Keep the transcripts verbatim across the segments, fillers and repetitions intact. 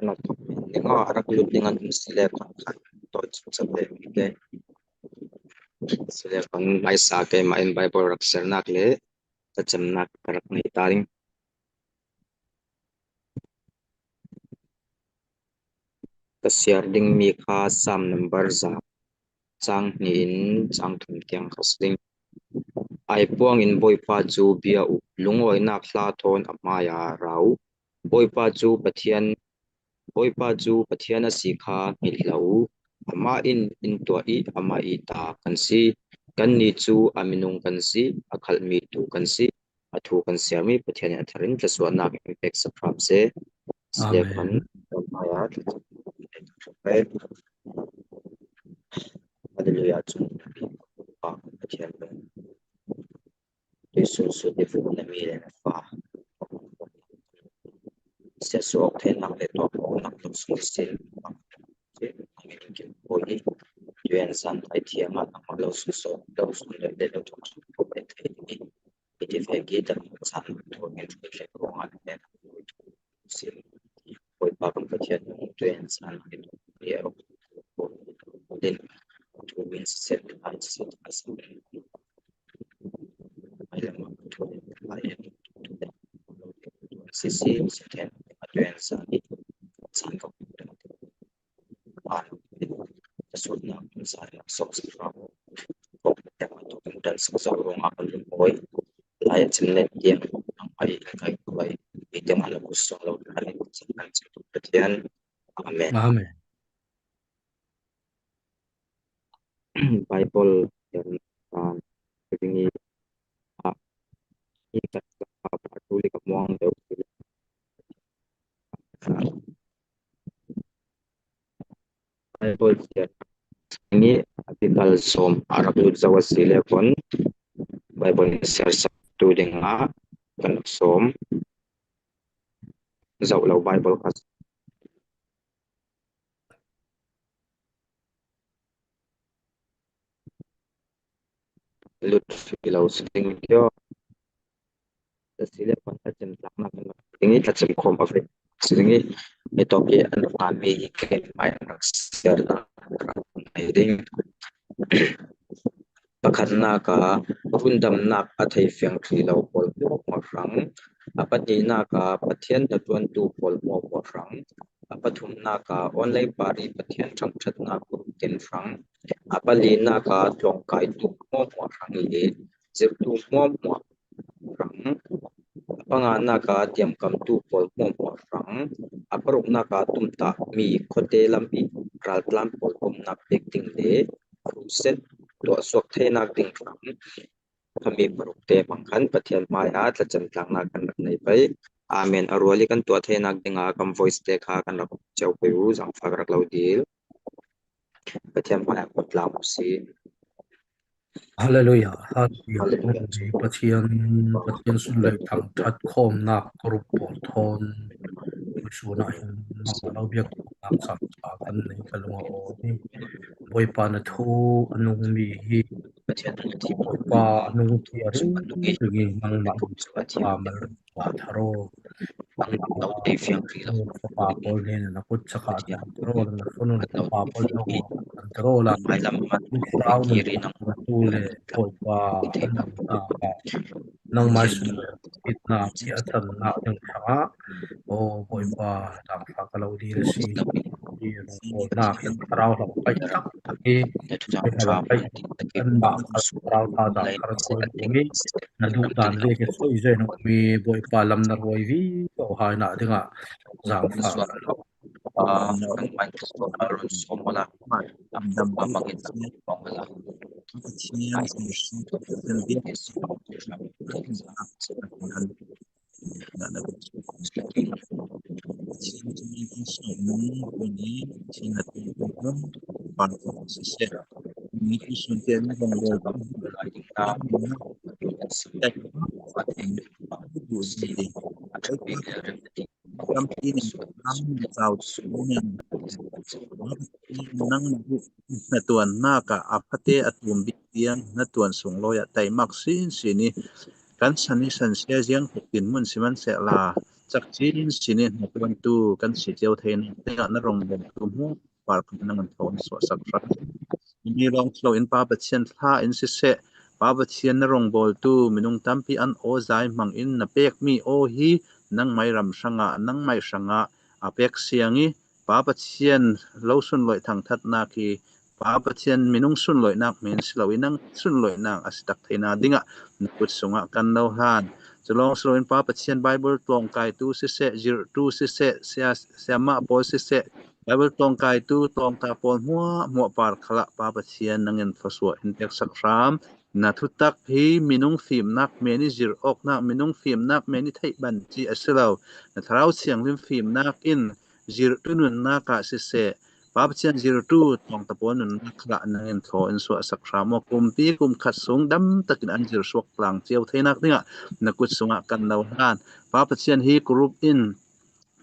Nak ning aw, a rak lut ding an um si le khan khan tawi chukchak ve mi ke. Si le khan hmaisa keimah in Bible rak sernak le thlacamnak ka rak nei ta ding. Ka siar ding mi kha Sam number za, chang hnih in chang thum tiang kha si ding. Ai puangin Bawipa cu bia uh, lungawinak hla thawn a hmaiah ra uh. Bawipa cu Pathian, Bawipa cu Pathian a si kha hngilh hlah uh. Amah in in tuah i amah i ta kan si. Kannih cu a minung kan si, a khalhmi tu kan si. A thu kan siarmi Pathian in a thar in thluasuahnak in pek sak hram seh. Amen. Hallelujah. Chung Pathian tuisun sut i vun na mi le na fa. Siatsuak theinak le tuah nak lo sung sin. Tuan san ai thiam ah nangmah lo sung so, lo sung le le lo thong sung le thei ni. Iti ve gita san tuan in le ko ngat le. Sin. Bawipa kan Pathian nung tuan san ai tuan le. Din. Tuan sin ai sin ai sin. Sisi, sithen, a tuan sa ni, san kau, a, a sut na, sa na, sok sa kau, kok, tema tu, dan sa sa rong a kan lum hoi, lai chin le tiang, ang ai, kai, kai, i tiang ala kusong lo, lai chin, lai chin, Pathian. Amen. Amen. Bible, um, ringi, ah, ni ka, ka, ka, ka, tuli ka muang deuh. Bible siar ni article sawm a rak lut zo a si le kon Bible siar sak tu ding ah kan sawm zo lo Bible ka lut fi lo si ding kio. Tasi le pan thlacam tlaknak in ding i thlacam khawm a ve si ding i, i tawk i an rak ngami hi keimah in rak siarnak rak nei ding. Pakhatnak ah rundamnak a thei fiang ṭhi lo pawl hmuahhmuah hrang, a pahnihnak ah Pathian hnaṭuantu pawl hmuahhmuah hrang, a pathumnak ah online pari Pathian ṭhangṭhatnak group tin hrang, a palinak ah tlawngkaitu hmuahhmuah hrang i zirtu hmuahhmuah hrang, a panganak ah tiamkamtu pawl hmuahhmuah hrang, a paruknak ah tumtahmi khuate lam i raltlan pawl pumhnak pek ding le crusade tuahsuak theinak ding hrang, khami parukte hmang khan Pathian hmaiah thlacam tlaknak kan rak nei pei. Amen. A rual i kan tuah theinak dingah kan voice te kha kan rak cio pei u, zaangfak rak lo dil. Pathian hmaiah kut tlam u si. Hallelujah. Hallelujah. Hallelujah. Pathian, Pathian sun le thangṭhat khawmnak group pawl thawn tuisun ah hin nangmah lo biak nak sam sa kan nei ka lung a aw ni. Bawipa na thu a nungmi hi Bawipa a nungmi a ring ring i nangmah Bawipa mal pa thar aw. Nangmah lo tei fiang ri lo. Fapa pawl nen na kut chakha thar aw, na fanu na fapa pawl lo kan thar aw la. Israel na tu le Bawipa an nang ta ka nangmai sun le itna i a channa ding hrangah aw Bawipa, zaangfak ka lo dil si. I rungkawlnak in thlarau hlauhpaih taktak hi, i hlauhpaih anmah kha thlarau thazaang kha rak khawi ding i, na duhdan vek i soi zet na um i, Bawipa lam na ruai vivo hai na dingah zaangfak. Nang hnaṭuannak ah a fate a tum bik tiang hnaṭuan sunglawi ah taimak sinsin i kan san i san sia ziang tuk dinmun si man seh la, sak cin sin in hnapuantu kan si cio theinak dingah na rongbawltu hmuh par khat nangin thawn suahsak hram. Ni lawng si loin Pa Pathian thla in siseh, Pa Pathian na rongbawltu minung tampi an aw zai hmangin na pekmi aw hi nangmai ram hrangah, nangmai hrangah a pek siang i, Pa Pathian lo sunlawih thangthatnak hi Pa Pathian minung sunlawihnak men si lo i nang sunlawihnak a si tak theihna dingah na kut sungah kan lo hlan. Cu lawng si loin Pa Pathian Bible tlawngkaitu siseh, zirhtu siseh, sia, siamah pawl siseh, Bible tlawngkaitu tlawngta pawl hmuahhmuah par khalah Pa Pathian nangin thluasuah in peksak hram. Na thutak hi minung fimnak men i zirh awknak, minung fimnak men i theih banci a si lo. Na Thlarau Thianghlim fimnak in zirhtu nunnak ah siseh, Pa Pathian zirhtu tlawngta pawl nunnak khalah nangin thaw in suahsak hram aw. Kumpi kum khat sung dam takin an zirh suak tlang cio theinak dingah na kut sungah kan lo hlan. Pa Pathian hi kurup in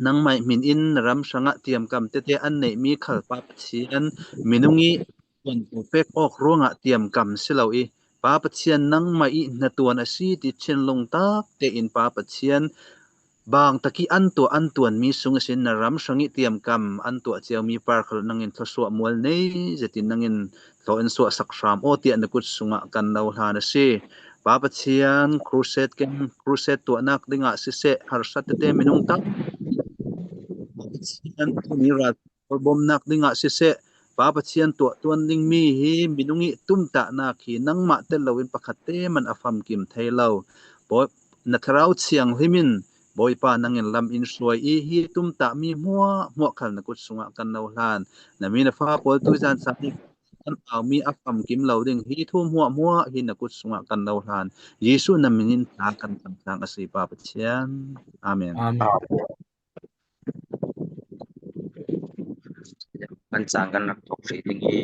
nangmai hmin in na ram hrangah tiamkam tete an neihmi khal Pa Pathian minung i tuan pek awk ruangah tiamkam si lo i, Pa Pathian nangmai i hna tuan a si ti thinlung tak tein Pa Pathian bang taki an tuah, an tuanmi sung ihsin na ram hrang i tiamkam an tuah ciomi par khal nangin thluasuah mual nei zetin nangin thaw in suahsak hram aw tiah na kut sungah kan lo hlan a si. Pa Pathian, crusade kem, crusade tuahnak dingah siseh, harsat tete minung tam. Pa Pathian, tuni ral bomnak dingah siseh, Pa Pathian tuah tuan dingmi hi minung i tumtahnak hi nangmah tel loin pakhat te man a famkim thei lo. Bawi, na Thlarau Thianghlim in Bawipa nangin lam in hruai i hi tumtahmi hmuahhmuah khal na kut sungah kan lo hlan. Na mi na fa pawl tuizan sa hi kan aumi a famkim lo ding hi thu hmuahhmuah hi na kut sungah kan lo hlan. Jesuh na min in thla kan tangtlang a si Pa Pathian. Amen. Amen. Kan cang kan rak tuak hrih ding i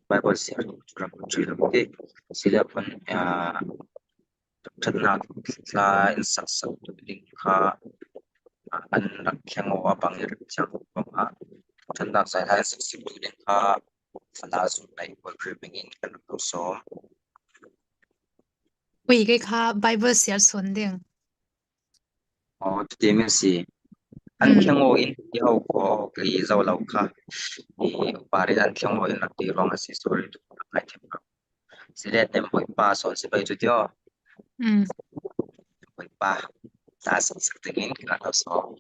Bible siar tu rak ṭhi lo ti. Sila pun, ah, ṭhatnak hla in saksak tu ding kha, ah, an rak thleng aw a bang i rak thiang ko bang ah ṭhatnak zai hla in saksak tu ding kha fala zum nei Bawi Khrih min in kan rak ko sawm. Ui, kei kha Bible siar sawn ding. Aw, cuti mi si. An thleng aw in ti ho ko kei zo lo kha. I upa ri an thleng aw in rak ti ruang a si, sorry tu ngai thiam ko. Sile nem Bawipa sawn si bai cu ti aw. Bawipa ta sak sak dingin ka lo sawn.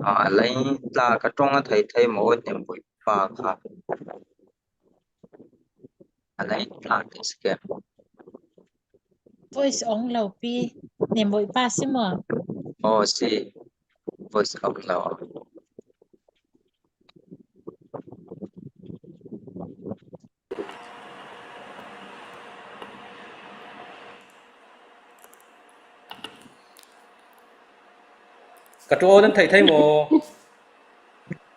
A lei tla ka ṭong a thei thei maw, nem Bawipa kha. A lei tla te si ke. Voice ong lo pi, nem Bawipa si maw? Aw si. Voice ong lo. Ka ṭuan nan thei thei maw?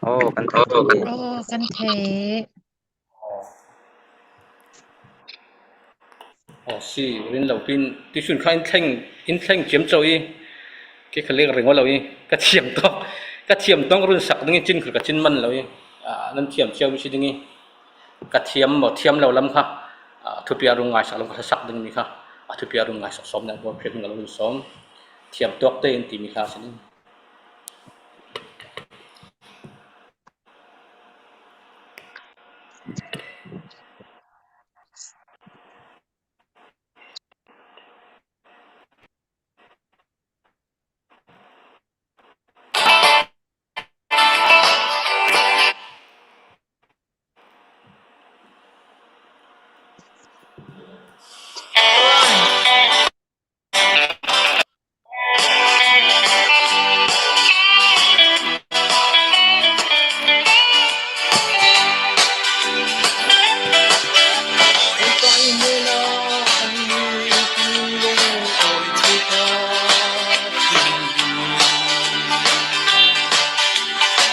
Aw, kan thei thei. Aw, kan thei. Aw, si, rin lo pin, ti sun kha in thleng, in thleng ciam co i, ke kha lek ring lo i, ka thiam tawng, ka thiam tawng run sak ding i cin khur ka cin man lo i, a, nan thiam ciau mi si ding i, ka thiam maw, thiam lo lam kha, a, thupi a run ngaisak lam kha sak ding mi kha, a thupi a run ngaisak sawm nan bawl phek ding a lo run sawm, thiam tuak te in ti mi kha si ding.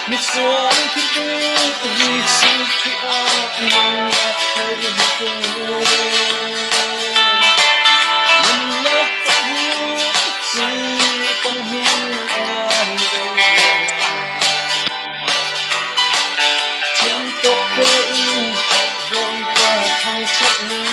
Misual khi tu, Jesu khi a, nang na thei ko. Nang na thei ko, si pang hin a, thiam tok ko, Bawipa thangchiat ning.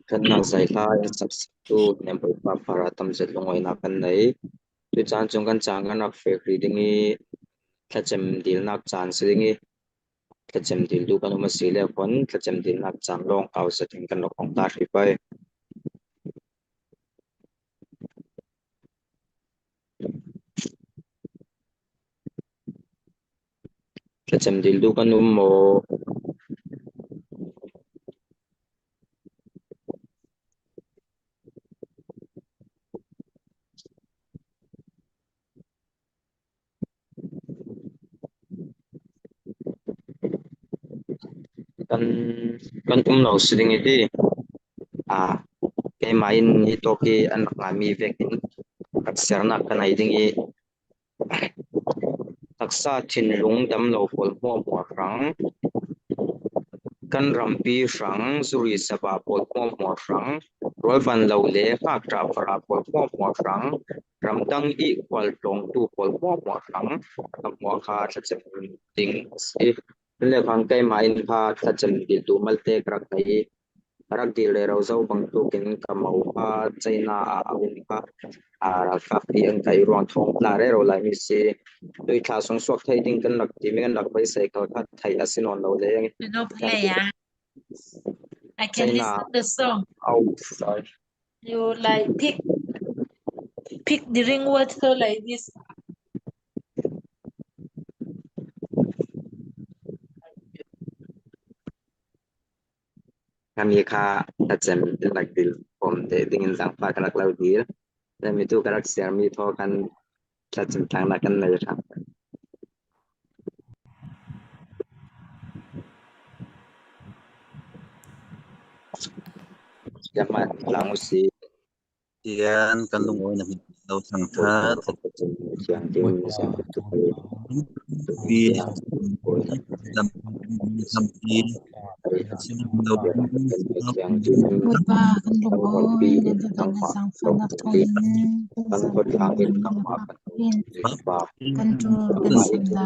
Khatnak zaihla in sapsaptu Nembawipa Pahra tamzet lungawina kan nei. Tuchan chung kan cang kan rak fek rih ding i, thlacem dilnak caan si ding i, thlacem dil duh kan um a si le khuan thlacem dilnak caan lawng kau zetin kan rak hong ta hrih pei. Thlacem dil duh kan um maw? Kan, kan um lo si ding i ti. A, keimah in hi tawk i an rak ngaimi vekin taksernak kan ei ding i, taksa thinlung dam lo pawl hmuahhmuah hrang, kan rampi hrang, zuri saba pawl hmuahhmuah hrang, rualvan lo le ngakṭah fara pawl hmuahhmuah hrang, ramdang i khual tlawngtu pawl hmuahhmuah hrang, kan hmuah kha thlacem ding a si. Cun le khan keimah in kha thlacem dil duh malte ka rak nei i, rak dil rero zo bangtukin ka mo kha China ah a um kha, a, ralkap hi an kai ruang thawng la rero lai mi si. Tui thla sung suak thei ding kan rak ti mi kan rak beisei kal kha thei a si nawn lo leng. You know play, ah? I can China. Listen the song. Oh, sorry. You like pick, pick the ring water like this. Kami kha thlachem in rak dil pom te dingin zangfa ka rak lo dil. Te mi tu ka rak siar mi thaw kan thlachem tlang na kan nei kha. Yama lang usi. Tian kan lungawina hming lo thangthat. Pi lam lam pi lam lo Bawipa kan lungawina dodona zangfahna thawhin kan zangfahna in kan tul kan sim la.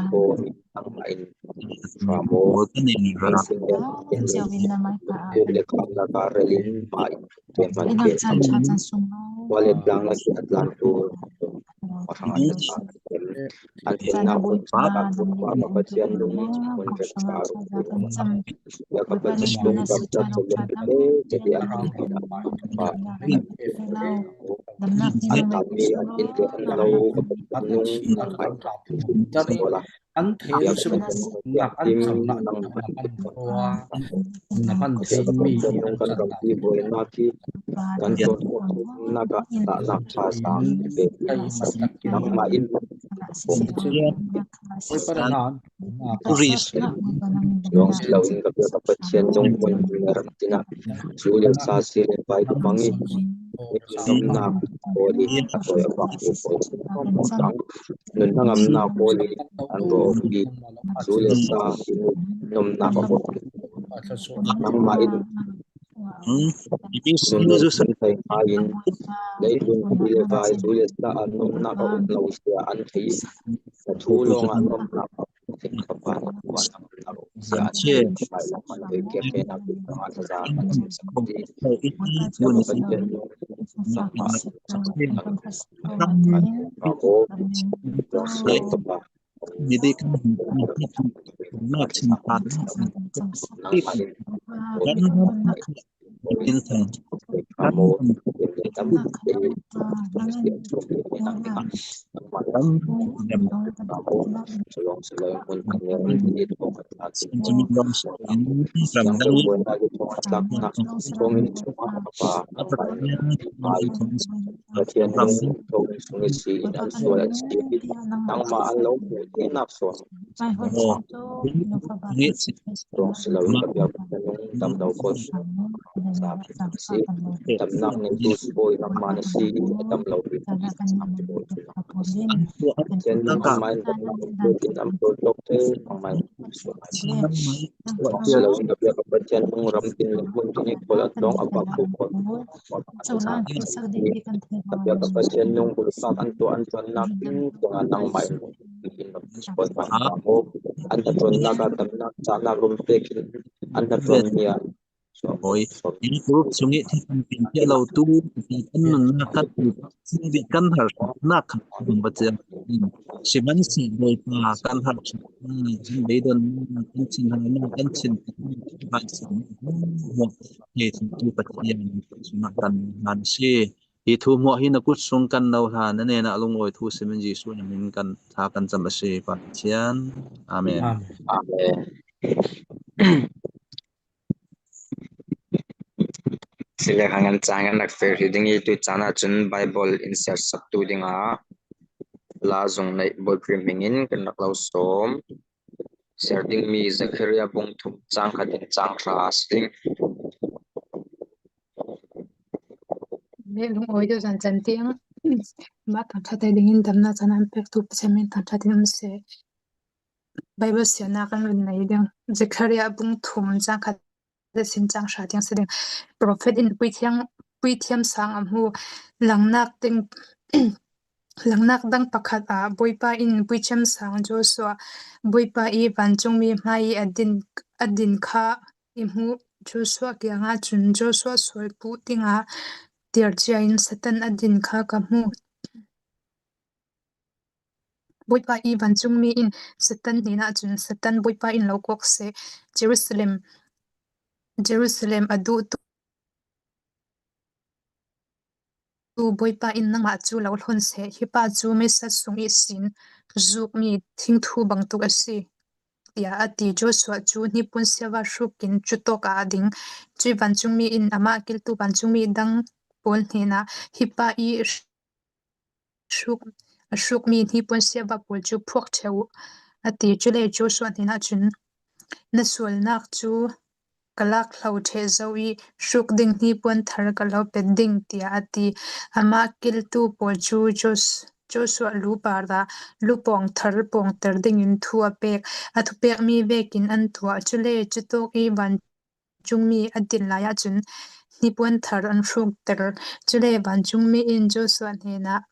Kan siawin na mai pa. Ina chan cha chan sung lo. An hinna hun pa, pa, pa, Pathian dong, hun ren sa ru. Ka Pathian dong, ram ta ru ta te, te te a ram ta pa. An ta mi, an in te an lo, ka Pathian dong, an pai ta. An thei sup nak an cham nak na pan khua, na pan thei mi kan ram ti boi nak hi, kan tuan khua nak a ta nak cha sang te nang ma in. Oi para nan. Ris. Long si lo in ka pia ka Pathian dong pon na ram ti na. Su le sa si le pai tu pangi. Nom nak ko di a ko ya pa ko ko. Nom sang. Nun na ngam na ko di an ro di. Zu le sa, nom na ka ko. Nang ma in. Ipi sun zu san kai ma in. Lei lung di le vai zu le sa, nom na ka ko na u sia an thei. Ka thu lo nga nom na ka ko. Ka pa na ko na ko. Sia an thei. Mai la man de ke ke na ko na ta za. Ka pa. Ka pa. Ka pa. Ka pa. Ka pa. Pathian dong thong sung i si in an sual a si. Nangma an lo hmuh theihnak sawn. Aw, nge si. Dong si lo in ka biak Pathian dong damlo ko. Sa si. Damnak nei tu si bawi nangma na si in damlo. Pathian dong nangma in damnak in am ko tok te nangma in. Pathian dong ram tin le mun tin i khol a dong a bak ko khol. Pathian dong bul sak an tua an tuan nak tin tua nang mai. An ta tuan nak a tam nak cha nak rum pek in an ta tuan nia. Oi, in group sung i thil kan tin tia lo tu ti kan nun nak kan ti sin di kan har nak kan ba tia. Siman si doi pa kan har sin beidon kan sin har nak kan sin kan sin. Hei, thu Pathian sungah kan hlan si. Hi thu hmuah hi na kut sung kan no hlan, na nena lungawi thu simin Jesuh na min kan tha kan cam a si, Pathian. Amen. Amen. Sile khangan changan nak fer hi ding i tu chana chun Bible insert sak tu ding a. La zung nei bol krim hingin kan nak lo som. Siar ding mi Zechariah bung thum chang khat in chang hra a si ding. Me lungawi deuh zan chan tiang. Ma thangṭhat te dingin damna chan an pek tu Pathian min thangṭhat in um se. Bible siarna kan vun nei ding. Zechariah bung thum chang khat sin chang hra tiang si ding. Prophet in puithiam, puithiam sang a hmu. Langnak ding, langnak dang pakhat ah Bawipa in puithiam sang Joshua, Bawipa i vancungmi hmai i a din, a din kha i hmuh, Joshua kiangah cun, Joshua sualpu dingah tiarcia in Satan a din kha ka hmu. Bawipa i vancungmi in Satan hnenah cun, Satan, Bawipa in lo kawk seh, Jerusalem, Jerusalem a duhtu Bawipa in nangmah cu lo hlon seh, hi pa cu meisa sung ihsin zukmi thingthu bantuk a si, tiah a ti. Joshua cu hnipuan siava hrukin cutawk ah a ding. Cui vancungmi in amah kiltu vancungmi dang pawl hnenah, hi pa i hruk, a hrukmi hnipuan siava pawl cu phuak ṭheh u, a ti. Cule Joshua hnenah cun, na sualnak cu ka lak hlo ṭheh zo i hruk ding hnipuan thar ka lo pet ding, tiah a ti. Amah kiltu pawl cu Jos-, Joshua lu parah lu pawngthar pawngter dingin thu a pek. A thupekmi vekin an tuah. Cule cutawk i vancungmi a din lai ahcun hnipuan thar an hrukter. Cule vancungmi in Joshua hnenah,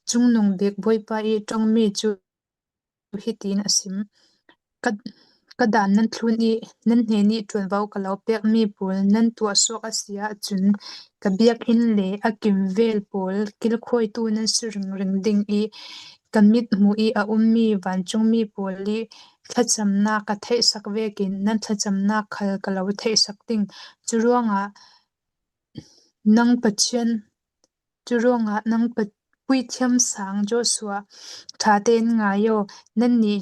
Cungnung bik Bawipa i ṭongmi cu hitin a sim. Ka, ka dan nan thlun i nan hnenih ṭuanvo ka lo pekmi pawl nan tuah suak a si ahcun, ka biakinn le a kimvel pawl kilkhawitu nan si ringring ding i, ka mit hmuh i a ummi vancungmi pawl i thlacamnak ka theihsak vekin nan thlacamnak khal ka lo theihsak ding. Curuangah nang Pathian, curuangah nang pa-, puithiam sang Joshua, ṭha tein ngai aw, nannih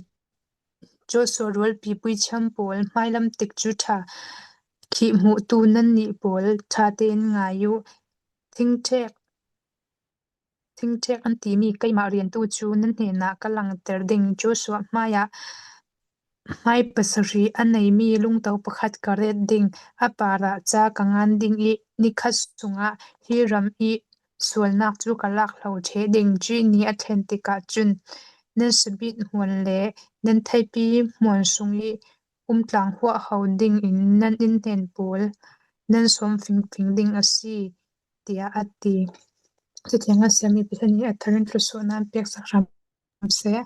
Joshua rualpi puithiam pawl, hmailam tik cu ṭha khih hmuhtu nannih pawl, ṭha tein ngai u. Thingṭhek, thingṭhek an timi keimah riantu cu nan hnenah ka langter ding. Joshua hmaiah hmai pasarih a neimi lungto pakhat ka ret ding, a parah ca ka ngan ding i nikhat sungah hi ram i sualnak cu ka lak hlo ṭheh ding. Cui ni a thlen tikah cun nan sabit hmuan le nan theipi hmuan sung i umtlang huahho dingin nan innhnen pawl nan sawm fingfing ding a si, tiah a ti. Cathiang a siami Pathian nih a thar in thluasuahnak an peksak hram seh.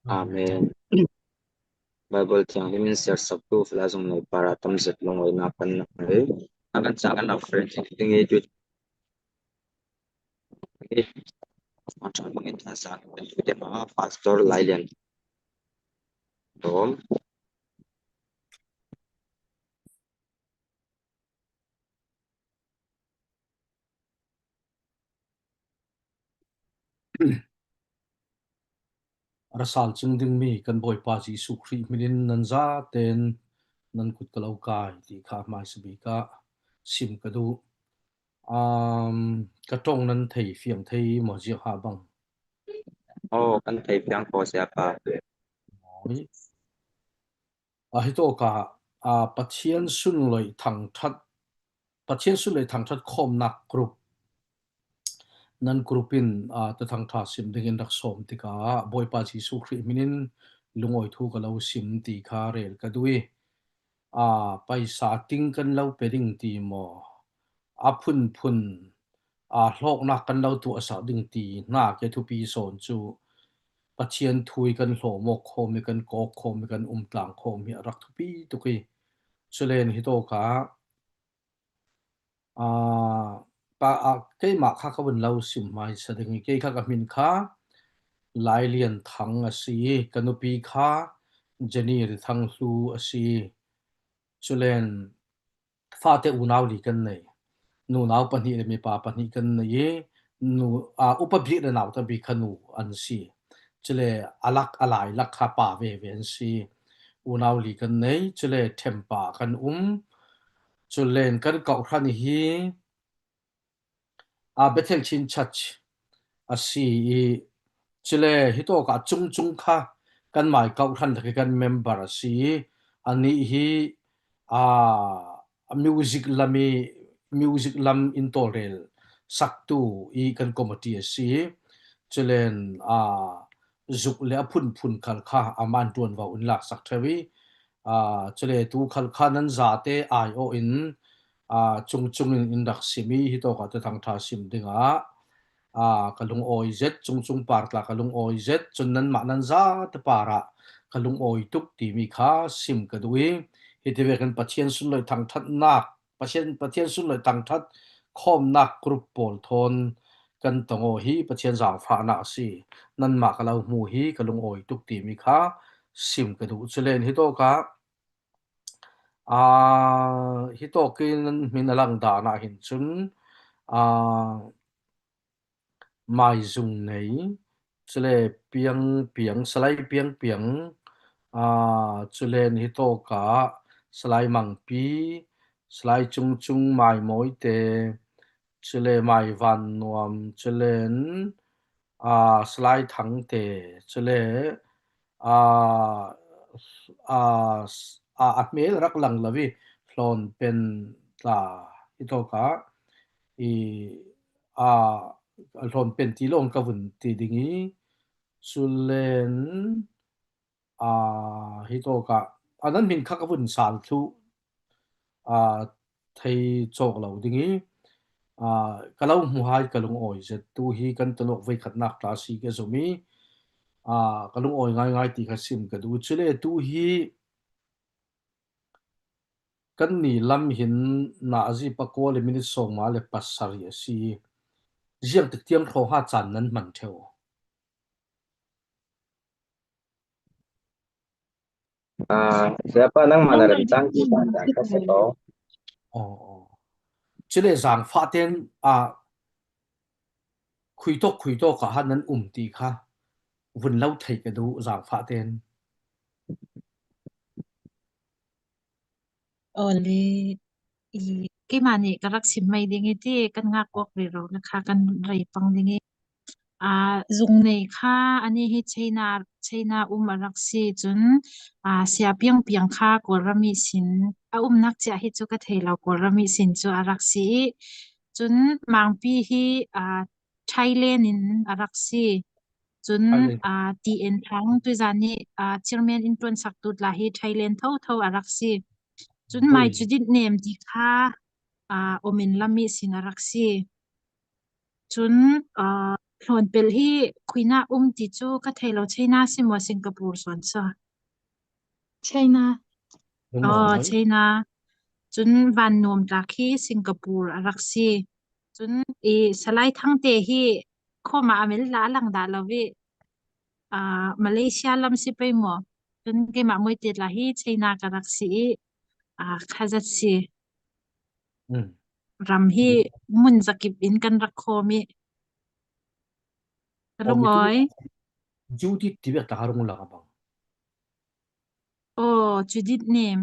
Amen. Bible thianghlim in siarsaktu Fala zong nei para tam zet lungawinak kan nak ngei. A kan cang kan nak friend ding i tu. Pastor Lailian. Dom. A ra sal cing dingmi kan Bawipa Jesuh Khrih hminin nan zaten nan kut ka lo kai ti kha hmaisa bik ah sim ka duh. Um, ka ṭong nan thei fiang thei maw, ziah ha bang? Oh, kan thei fiang ko, siapa. Oi. A, hitawkah, a, Pathian sunlawih thangṭhat, Pathian sunlawih thangṭhat khawmnak group, nan group in, a, Thuthang ṭha sim dingin rak sawm tikah Bawipa Jesuh Khrih hminin lungawi thu ka lo sim ti kha rel ka duh i, a, paisa ting kan lo pe ding ti maw, a phunphun, a, hlawknak kan lo tuahsak ding ti hna ke thupi sawn cu Pathian thu i kan hlawm awk khawm i kan kawk khawm i kan umtlang khawm hi a rak thupi tuk i, culen hitawkah, a, pa, a, keimah kha ka vun lo sim hmaisa ding i, kei kha ka hmin kha Lailian Thang a si i, ka nupi kha Jenny Ri Thang Hlu a si i, culen fate unau li kan nei. Nunau pahnih le mipa pahnih kan nei i, nu, a, upa bik le nauta bik kha nu an si. Cule a lak, a lai lak kha pa veve an si. Unau li kan nei, cule ṭhempa kan um. Culen kan kawhhran hi, a, Bethel Chin Church a si i, cule hitawkah cungcung kha kanmai kawhhran lak i kan member a si i, anih hi, a, music lam i, music lam in tawlrel saktu i kan committee a si i, culen, a, zuk le a phunphun khal kha amah in ṭuanvo in laksak ṭheu i, a, cule tu khal kha nan zate aiawh in, a, cungcung in in rak sim i, hitawkah Thuthang ṭha sim dingah, a, ka lungawi zet, cungcung par tla ka lungawi zet, cun nanmah nan zate parah ka lungawi tuk timi kha sim ka duh i, Hiti vekin Pathian sunloih thangthatnak, Pathian, Pathian sunloih thangthat khawmnak group pawl thawn kan tong aw hi. Pathian zaangfahnak a si. Nanmah ka lo hmu hi, ka lungawi tuk timi kha sim ka duh. Culen hitawkah, aa, hitawkin hmin a langdan ah hin cun, aa, maizung nei, cule piangpiang, salai piangpiang, aa, culen hitawkah salai mangpi, salai cungcung, maimawite, cule maivannuam, culen, aa, salai thangte, cule, aa, aa, aa, a hmel rak lang lo i hlawnpen tla hitawkah i, aa, hlawnpen ti lawng ka vun ti ding i, culen, aa, hitawkah a nan hmin kha ka vun sal thluh, aa, thei cawk lo ding i, aa, ka lo hmu hai, ka lungawi zet. Tu hi kan tonawk veikhatnak tla si ka zum i, aa, ka lungawi ngaingai ti kha sim ka duh. Cule tu hi kan ni lam hin nazi pakua le minit sawngma le pasarih a si. Ziangtik tiang hrawng ha caan nan hman ṭheu? Aa, Siapa, nangmah na remtang ti caan caan ka si ko. Aw, aw. Cule zaangfah ten, aa, khuitawk khuitawk ah han nan um ti kha vun lo thei ka duh, zaangfah ten. Aw le, i, keimah nih ka rak sim mai ding i ti kan ngak awk rero le kha kan rei pang ding i, aa, zung nei kha ani hi China, China um a rak si cun, aa, sia piangpiang kha Kawlram ihsin a umnak cia hi cu ka thei lo, Kawlram ihsin cu a rak si i cun mangpi hi, aa, Thailand in a rak si. Cun, Thailand. Aa, T N Thang tuizan nih, aa, chairman in ṭuansak tu tla hi Thailand thotho a rak si. Cun Mai Cudit Nem ti kha, aa, Omen lam ihsin a rak si. Cun, aa, hlawnpelh hi khuina um ti cu ka thei lo, China si maw, Singapore sawn saw? China. Aw, China. Cun vannuam tlak hi Singapore a rak si. Cun i salai thangte hi khawmah a mel la a lang dah lo i, aa, Malaysia lam si pei maw? Cun keimah Mawite tla hi China ka rak si i, aa, kha zat si. Ram hi mun zakip in kan rak khawm i. Ka lungawi. Judith ti bek tla a rung lang a bang. Aw, Cudit Nem.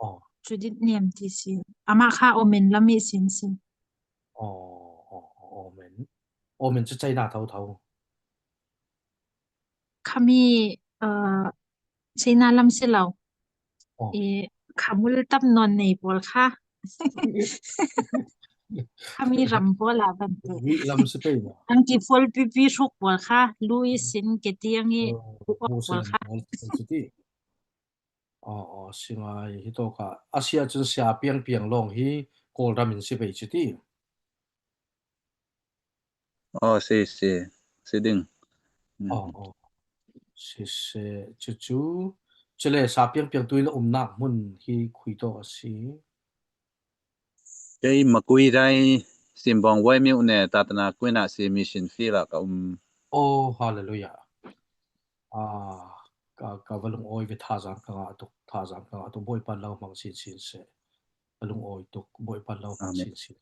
Aw. Cudit Nem ti si. Amah kha Omen lam ihsin si. Aw, aw, aw, Omen. Omen cu China thotho. Khami, aa, China lam si lo. Aw. I, khamul tam nawn nei pawl kha. Khami ram pawl ah bantuk. Lam si pei maw? Angki pawl pipi hruk pawl kha. Louis in ke tiang i, aw, pawl kha. Aw, aw, si ngai, hitawkah a si ahcun sia piangpiang lawng hi Kawlram in si pei cu ti. Aw, si, si, si ding. Aw, aw. Siseh, cucu, cule sia piangpiang tu in a umnak hmun hi khui tawk a si. Kei Makuidai, Simbawng Wai Miu ne, Tatana Kuin ah si, mission field ah ka um. Aw, hallelujah. Aa, ka, ka va lungawi ve, thazaang ka ngah tuk, thazaang ka ngah tuk, Bawipa lo hmang sinsin seh. Ka lungawi tuk, Bawipa lo hmang sinsin.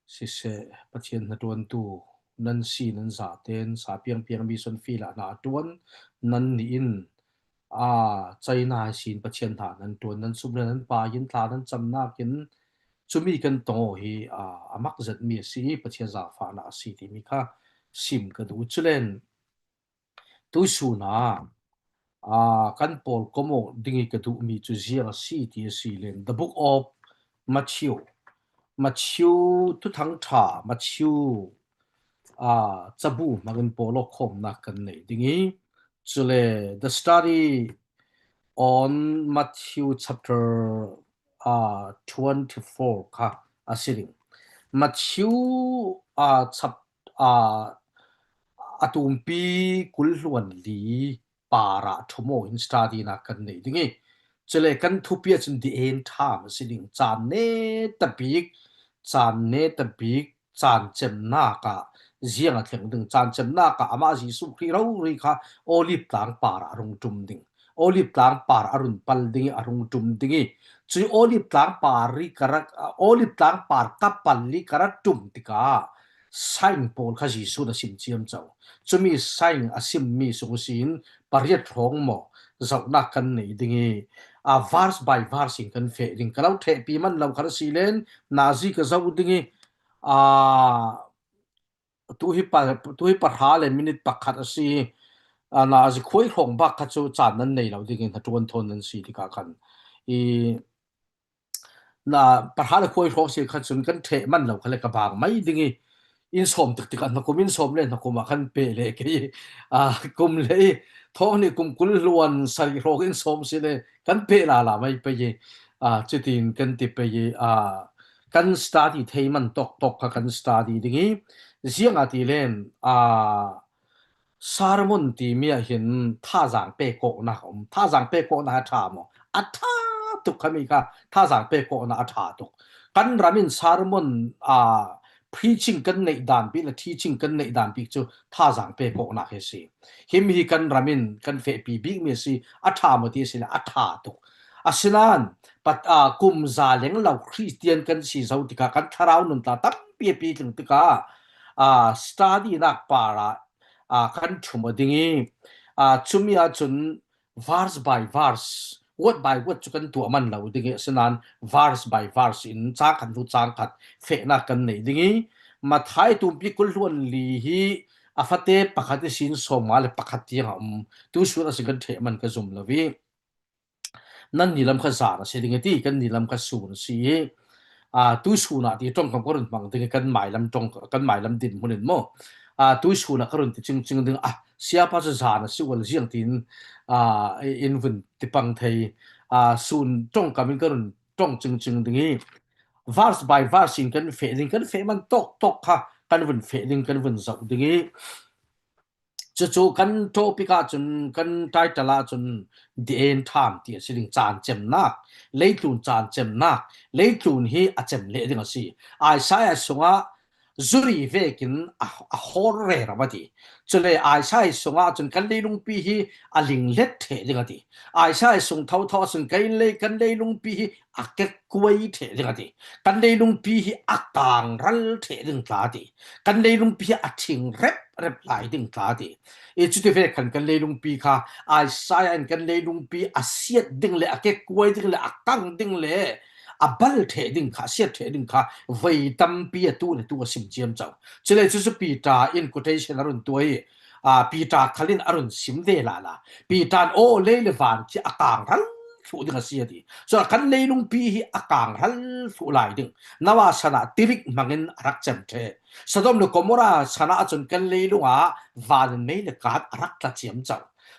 Siseh, Pathian hnaṭuantu nan si, nan zaten, sia piangpiang mission field ah hna a ṭuan, nan nih in, aa, China ihsin Pathian hna nan ṭuan, nan sum le nan pai in, tla nan camnak in, cumi kan tong aw hi, aa, a mak zetmi a si i, Pathian zaangfahnak a si timi kha sim ka duh. Culen, tuisun ah, aa, kan pawlkom aw ding i ka duhmi cu ziang a si ti a si len, The Book of Matthew, Matthew Thuthang ṭha, Matthew, aa, cabu hmangin pawl aw khawmnak kan nei ding i, cule The Study on Matthew chapter, aa, twenty-four kha a si ding. Matthew, aa, chap-, aa, a tumpi kul hluan li par ah ṭhum aw in study nak kan nei ding i, Cule kan thupi ah cun the end time a si ding, caan neta bik, caan neta bik, caan cemnak ah ziang a thleng ding, caan cemnak ah amah Jesuh Khrih rori kha Olive tlang par ah a rung ṭum ding. Olive tlang par a run pal ding i a rung ṭum ding i, cui Olive tlang par i ka rak, Olive tlang par ka pal i ka rak ṭum tikah sign pawl kha Jesuh na sim ciamco. Cumi sign a simmi sung ihsin pariat hrawng maw zohnak kan nei ding i, a, verse by verse in kan feh ding. Ka lo ṭhehpi man lo kha a si len nazi ka zoh ding i, a, tu hi pa, tu hi pahra le minute pakhat a si. A, nazi khuai hrawng bak kha cu caan nan nei lo ding i hnaṭuan thawn nan si tikah khan i, na pahra le khuai hrawng si kha cun kan ṭheh man lo kha le ka bang mai ding i, in sawm tiktik ah hnakum in sawm le hnakum ah kan peh le kei, a, kum le i thawng hnih kum kul hluan sarih hrawng in sawm si le kan peh lala mai pei i, a, cutin kan ti pei i, a, kan study thei man tawktawk kha kan study ding i, ziangahtile, a, sermon timi ah hin thazaang pek awknak a um. Thazaang pek awknak a ṭha maw? A ṭha tuk khami kha thazaang pek awknak a ṭha tuk. Kan ram in sermon, aa, preaching kan neih dan bik le teaching kan neih dan bik cu thazaang pek awknak hi a si. Himi hi kan ram in kan fehpi bikmi a si, a ṭha maw ti a si le a ṭha tuk. Asinain pat, aa, kum za leng lo Khristian kan si zo tikah kan thlarau nun tla tampi a pitling tikah, aa, study nak par ah aa, kan ṭhum a ding i, aa, cumi ahcun verse by verse, word by word cu kan tuah man lo ding i, asinain verse by verse in cang khat hnu cang khat fehnak kan nei ding i, Matthai tumpi kul hluan li hi a fate pakhat ihsin sawmnga le pakhat tiang a um. Tu sun a si kan ṭheh man ka zum lo i, nan ni lam kha zan a si ding i ti, kan ni lam kha sun a si i, aa, tu sun ah ti ṭongkam ka run hmang ding i, kan mailam ṭong, kan mailam dinhmun in maw? Aa, tu sun ah ka run ti cingcing ding, a, siapa cu zan a si ual ziang tiin, aa, in vun ti pang thei, aa, sun ṭongkam in ka run ṭong cingcing ding i, verse by verse in kan feh ding, kan feh man tawktawk kha kan vun feh ding, kan vun zoh ding i, cucu kan topic ahcun, kan title ahcun, The End Time ti a si ding, caan cemnak, leitlun caan cemnak, leitlun hi a cem leh ding a si. Isaiah sungah zuri vekin a, a hawl rero a ti. Cule Isaiah sungah cun kan leilungpi hi a linglet ṭheh ding a ti. Isaiah sung thotho ahcun kan lei, kan leilungpi hi a kekkuai ṭheh ding a ti. Kan leilungpi hi a kangral ṭheh ding tla a ti. Kan leilungpi hi a ṭhing reprep lai ding tla a ti. I cuti ve khan kan leilungpi kha Isaiah in kan leilungpi a siat ding le a kekkuai ding le a kang ding le a bal ṭheh ding kha, a siat ṭheh ding kha voi tampi a tu le tu a sim ciamco. Cule cucu Peter in quotation a run tuah i, aa, Peter khal in a run sim ve lala. Peter in aw, lei le van khi a kangral thluh ding a si a ti. Cun kan leilungpi hi a kangral thluh lai ding. Noah san ah tirik hmangin a rak cem ṭheh. Sodom le Gomorrah san ah cun kan leilung ah van in mei le kaan a rak tla ciamco.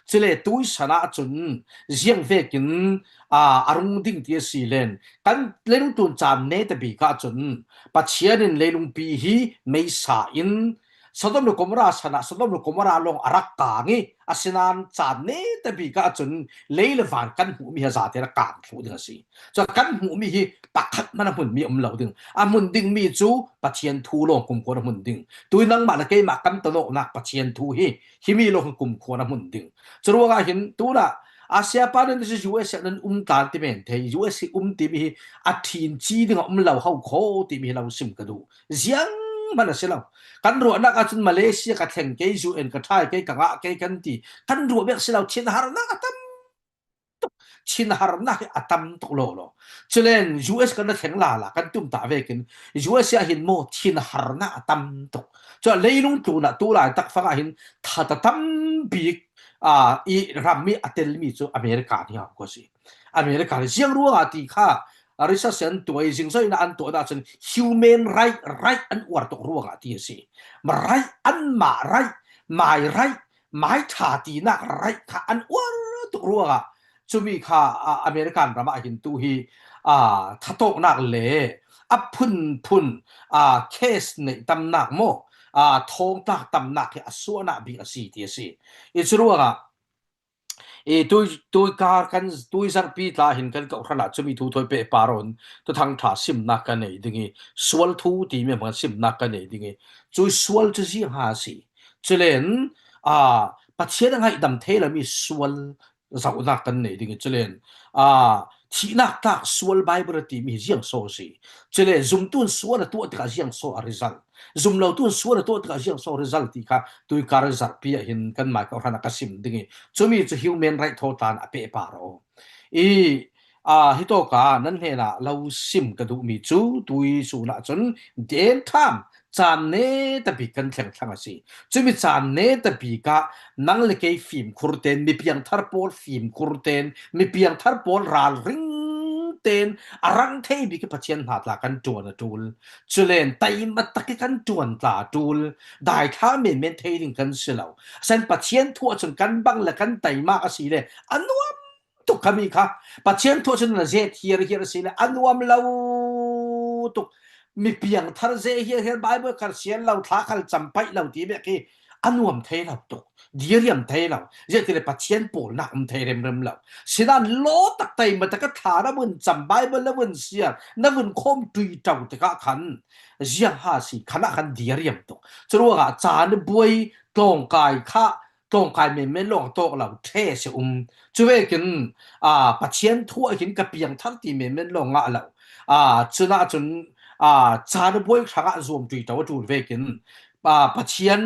Cule tui san ah cun ziang vekin, aa, a rung ding ti a si len, kan leilung tlun caan neta bik ah cun Pathian in leilungpi hi meisa in Sodom le Gomorrah san ah Sodom le Gomorrah lawng a rak kang i, asinain caan neta bik ah cun lei le van kan hmuhmi hi a zate a kang thluh ding a si. Cun kan hmuhmi hi pakhat hmanh a hmunmi a um lo ding. A hmun dingmi cu Pathian thu lawng kumkhua a hmun ding. Tui nangmah le keimah kan ton awknak Pathian thu hi, himi lawng hi kumkhua a hmun ding. Curuangah hin tunah a siapa nan si U S A nan um tlan ti men thei, U S A um timi hi a ṭhin ci ding a um lo ho kho timi hi lo sim ka duh. Ziang hmanh a si lo. Kan ruahnak ahcun Malaysia ka thleng kei, U N ka ṭhai kei, ka ngah kei kan ti. Kan ruah bek si lo, thinharnak a tam tuk. Thinharnak hi a tam tuk lawlaw. Culen U S kan thleng lala, kan tumtah vekin U S ah hin maw thinharnak a tam tuk. Cun leilung tlunah tu laitak fangah hin that a tam bik, aa, i rammi a telmi cu America hi ko si. America hi ziang ruangah ti kha, a research an tuah i, zingzoina an tuahnak cun human right, right an uar tuk ruangah ti a si. Right, anmah right, my right, my ṭha tinak right kha an uar tuk ruangah cumi kha, aa, American ram ah hin tu hi, aa, thatawknak le a phunphun, aa, case neih tamnak maw, aa, thawngtlak tamnak hi a suahnak bik a si ti a si. I curuangah I tui, tui kar kan, tui zarhpi tla hin kan kohhran ah cumi thu thawi pehpar un, Thuthang Ṭha simnak kan nei ding i, sual thu timi hmang simnak kan nei ding i, cui sual cu ziang ha si. Culen, aa, Pathian a ngaihdam thei lomi sual zohnak kan nei ding i, culen, aa, thihnak tlak sual Bible a timi hi ziang so si. Culen zumtu in sual a tuah tikah ziang so a result. Zumlotu in sual a tuah tikah ziang so result ti kha tui kar zarhpi ah hin kanmai kohhran ah ka sim ding i, cumi cu human right thaw tlan a pehpar aw. I, aa, hitawk ah nan hnenah lo sim ka duhmi cu tui sun ah cun the end time caan neta bik kan thleng thlang a si. Cumi caan neta bik ah nang le kei fimkhur ten, mipiangthar pawl fimkhur ten, mipiangthar pawl ralring ten a rang thei bik i Pathian hna tla kan ṭuan a ṭul. Culen taima tak i kan ṭuan tla a ṭul. Daithla menmen thei ding kan si lo. San Pathian thu ah cun kan bang le kan taima a si le a nuam tuk khami kha. Pathian thu ah cun na zet hiar hiar a si le a nuam lo tuk. Mipiangthar zet hiar hiar, Bible khal sian lo, thla khal cam paih lo ti bek hi a nuam thei lo tuk. Diriam thei lo. Ziah ti le Pathian pawlnak um thei remrem lo. Sinan law tak taima tak a thla na vun cam, Bible na vun siar, na vun khawm ṭuiṭo tikah khan ziang ha si khan ah khan diriam tuk. Curuangah caan buai tlawngkai kha tlawngkai menmen lawng tawk lo ṭhe si um. Cuvekin, aa, Pathian thu ah hin ka piangthar ti menmen lawng ngah lo. Aa, cunah cun, aa, caan buai hrangah zuam ṭuiṭo a ṭul vekin, aa, Pathian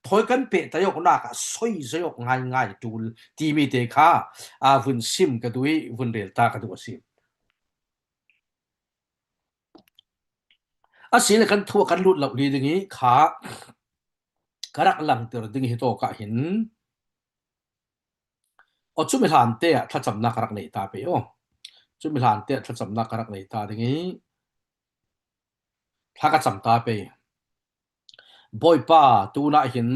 thawi kan pehtaih awknak ah soi zoi awk ngaingai a ṭul timi te kha, aa, vun sim ka duh i, vun rel ta ka duh a si. Asile kan thu ah kan lut loh li ding i kha ka rak langter ding hi tawk ah hin, aw, cumi hlante ah thlacamnak ka rak nei ta pei aw. Cumi hlante ah thlacamnak ka rak nei ta ding i, thla ka cam ta pei. Bawipa, tunah hin,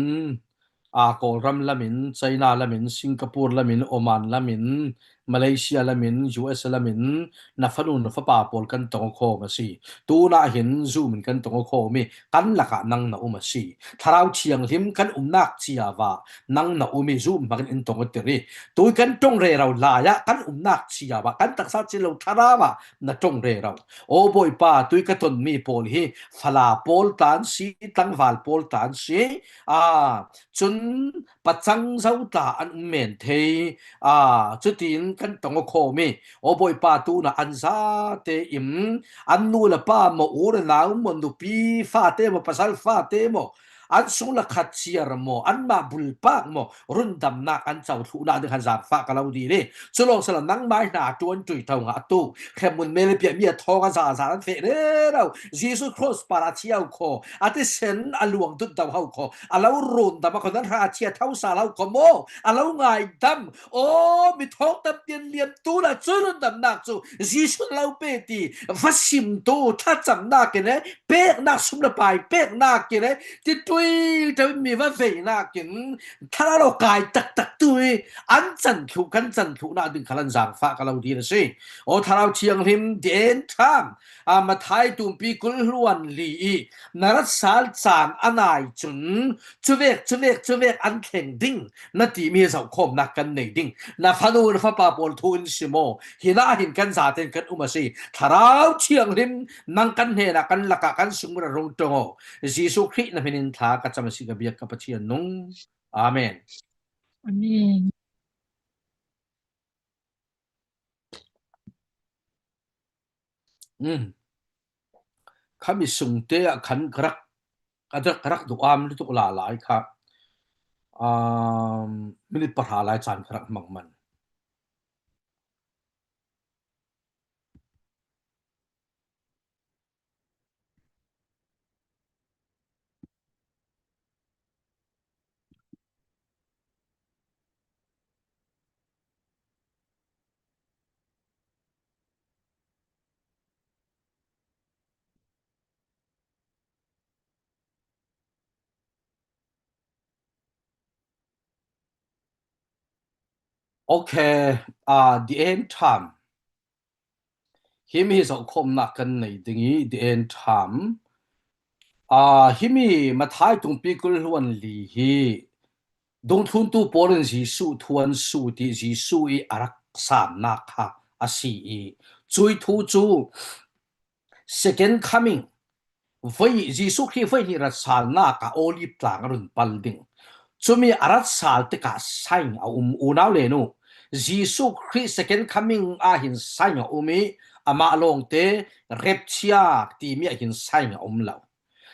aa, Kawlram lamin, China lamin, Singapore lamin, Oman lamin, Malaysia lamin, U S lamin, na fanu na fapa pawl kan tong aw khawm a si. Tunah hin Zoom in kan tong aw khawm i, kan lakah nang na um a si. Thlarau Thianghlim kan umnak cia ah nang na um i, Zoom hmangin in tong aw tir i, tui kan ṭong rero lai ah kan umnak cia ah, kan taksa cil lo thlarau ah na ṭong rero. Aw Bawipa, tui ka tonmi pawl hi fala pawl tla an si, tlangval pawl tla an si. Aa, cun pacang zo tla an um men thei. Aa, cutin kan tong aw khawm i, aw Bawipa, tunah an zate in an nu le pa maw, u le nau maw, nupi fate maw, pasal fate maw, an sunglakkhat ciar maw, anmah bulpak maw, rundamnak an co thluhnak ding khan zaangfah ka lo dil i, cu lawng sila nangmai hna ṭuan ṭuiṭo ngah tu, hremhmun mel i piahmi a thawng a zazan an feh rero, Jesuh cross par a thiau khaw, a thisen a luang dut do ho khaw, a lo rundam a khaw, nan hra a thia tho sal ho khaw maw, a lo ngaidam. Aw, mi thawng tampi an liam, tunah cun rundamnak cu Jesuh lo pe ti va sim tu, thlacamnak in, peknak sum le pai peknak in, ti ṭuiṭo in mi va veinak in, thlarau lo kai taktak tu i an can thluh, kan can thluhnak ding khal an zaangfah ka lo dil a si. Aw Thlarau Thianghlim, the end time, aa, Matthai tumpi kul hluan li i na rat sal caan a nai cun, cuvek, cuvek, cuvek an thleng ding na timi zohkhawmnak kan nei ding. Na fanu, na fapa pawl thu in sim aw. Hinah hin kan zaten kan um a si. Thlarau Thianghlim, nang kan hnenah kan lakah kan sungah rung ṭong aw. Jesuh Khrih na hmin in thla ka cam a si, ka biak ka Pathian nung. Amen. Amen. Um. Khami sungte ah khan ka rak, ka rak, ka rak duh am lutuk lala i kha, um, minute pahra lai caan ka rak hmang man. Okay, uh, the end time. Himi hi zohkhawmnak kan nei ding i, the end time. Aa, himi Matthai tumpi kul hluan li hi Dungthluntu pawl in Jesuh thu an sut i, Jesuh i a rak sannak kha a si i, cui thu cu Second Coming, voi, Jesuh Khrih voi hnih rat salnak ah Olive tlang a run pal ding. Cumi a rat sal tikah sign a um, unau le nu. Jesuh Khrih Second Coming ah hin sign a um i, amah lawngte rapture timi ah hin sign a um lo.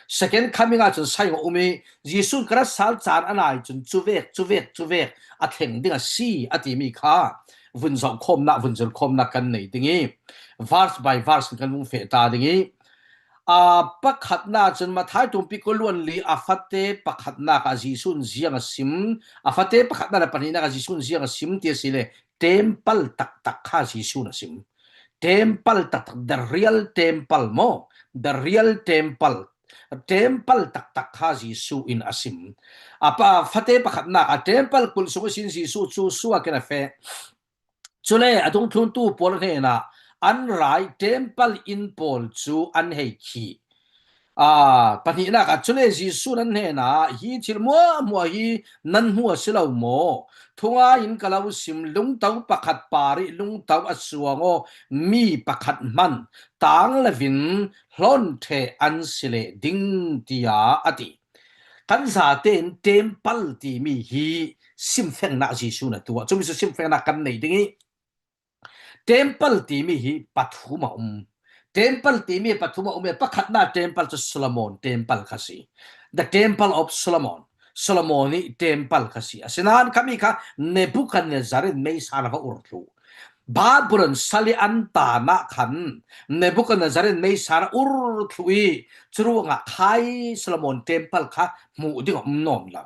Second Coming ah cun sign a um i, Jesuh ka rat sal caan a nai cun cuvek, cuvek, cuvek a thleng ding a si a timi kha vun zoh khawmnak, vun zir khawmnak kan nei ding i, verse by verse kan vung feh ta ding i, aa, pakhatnak cun Matthai tumpi kul luan li a fate pakhatnak ah Jesuh in ziang a sim, a fate pakhatnak le pahnihnak ah Jesuh in ziang a sim ti a si le, temple taktak kha Jesuh in a sim. Temple taktak, the real temple maw? The real temple. Temple taktak kha Jesuh in a sim. A pa, fate pakhatnak a temple kulh sung ihsin Jesuh cu suak in a feh. Cule a dungthluntu pawl hnenah an rai temple inn pawl cu an hei khih. Aa, pahnihnak ah cule Jesuh nan hnenah, "Hi thil hmuahhmuah hi nan hmu a si lo maw? Thungai in ka lo sim, lungto pakhat par i lungto a suang aw, mi pakhat hman tang lovin hlawn ṭheh an si leh ding," tiah a ti. Kan zatein temple timi hi simfengnak Jesuh na tuah. Cumi cu simfengnak kan nei ding i, temple timi hi pathum a um. Temple timi pathum a um i, pakhatnak temple cu Solomon temple kha si. The Temple of Solomon. Solomon i temple kha si. Asinain khami kha Nebuchadnezzar in meisa a va ur thluh. Babylon sal i an tan ah khan Nebuchadnezzar in meisa a ur thluh i, curuangah khai Solomon temple kha hmuh ding a um nawn lo.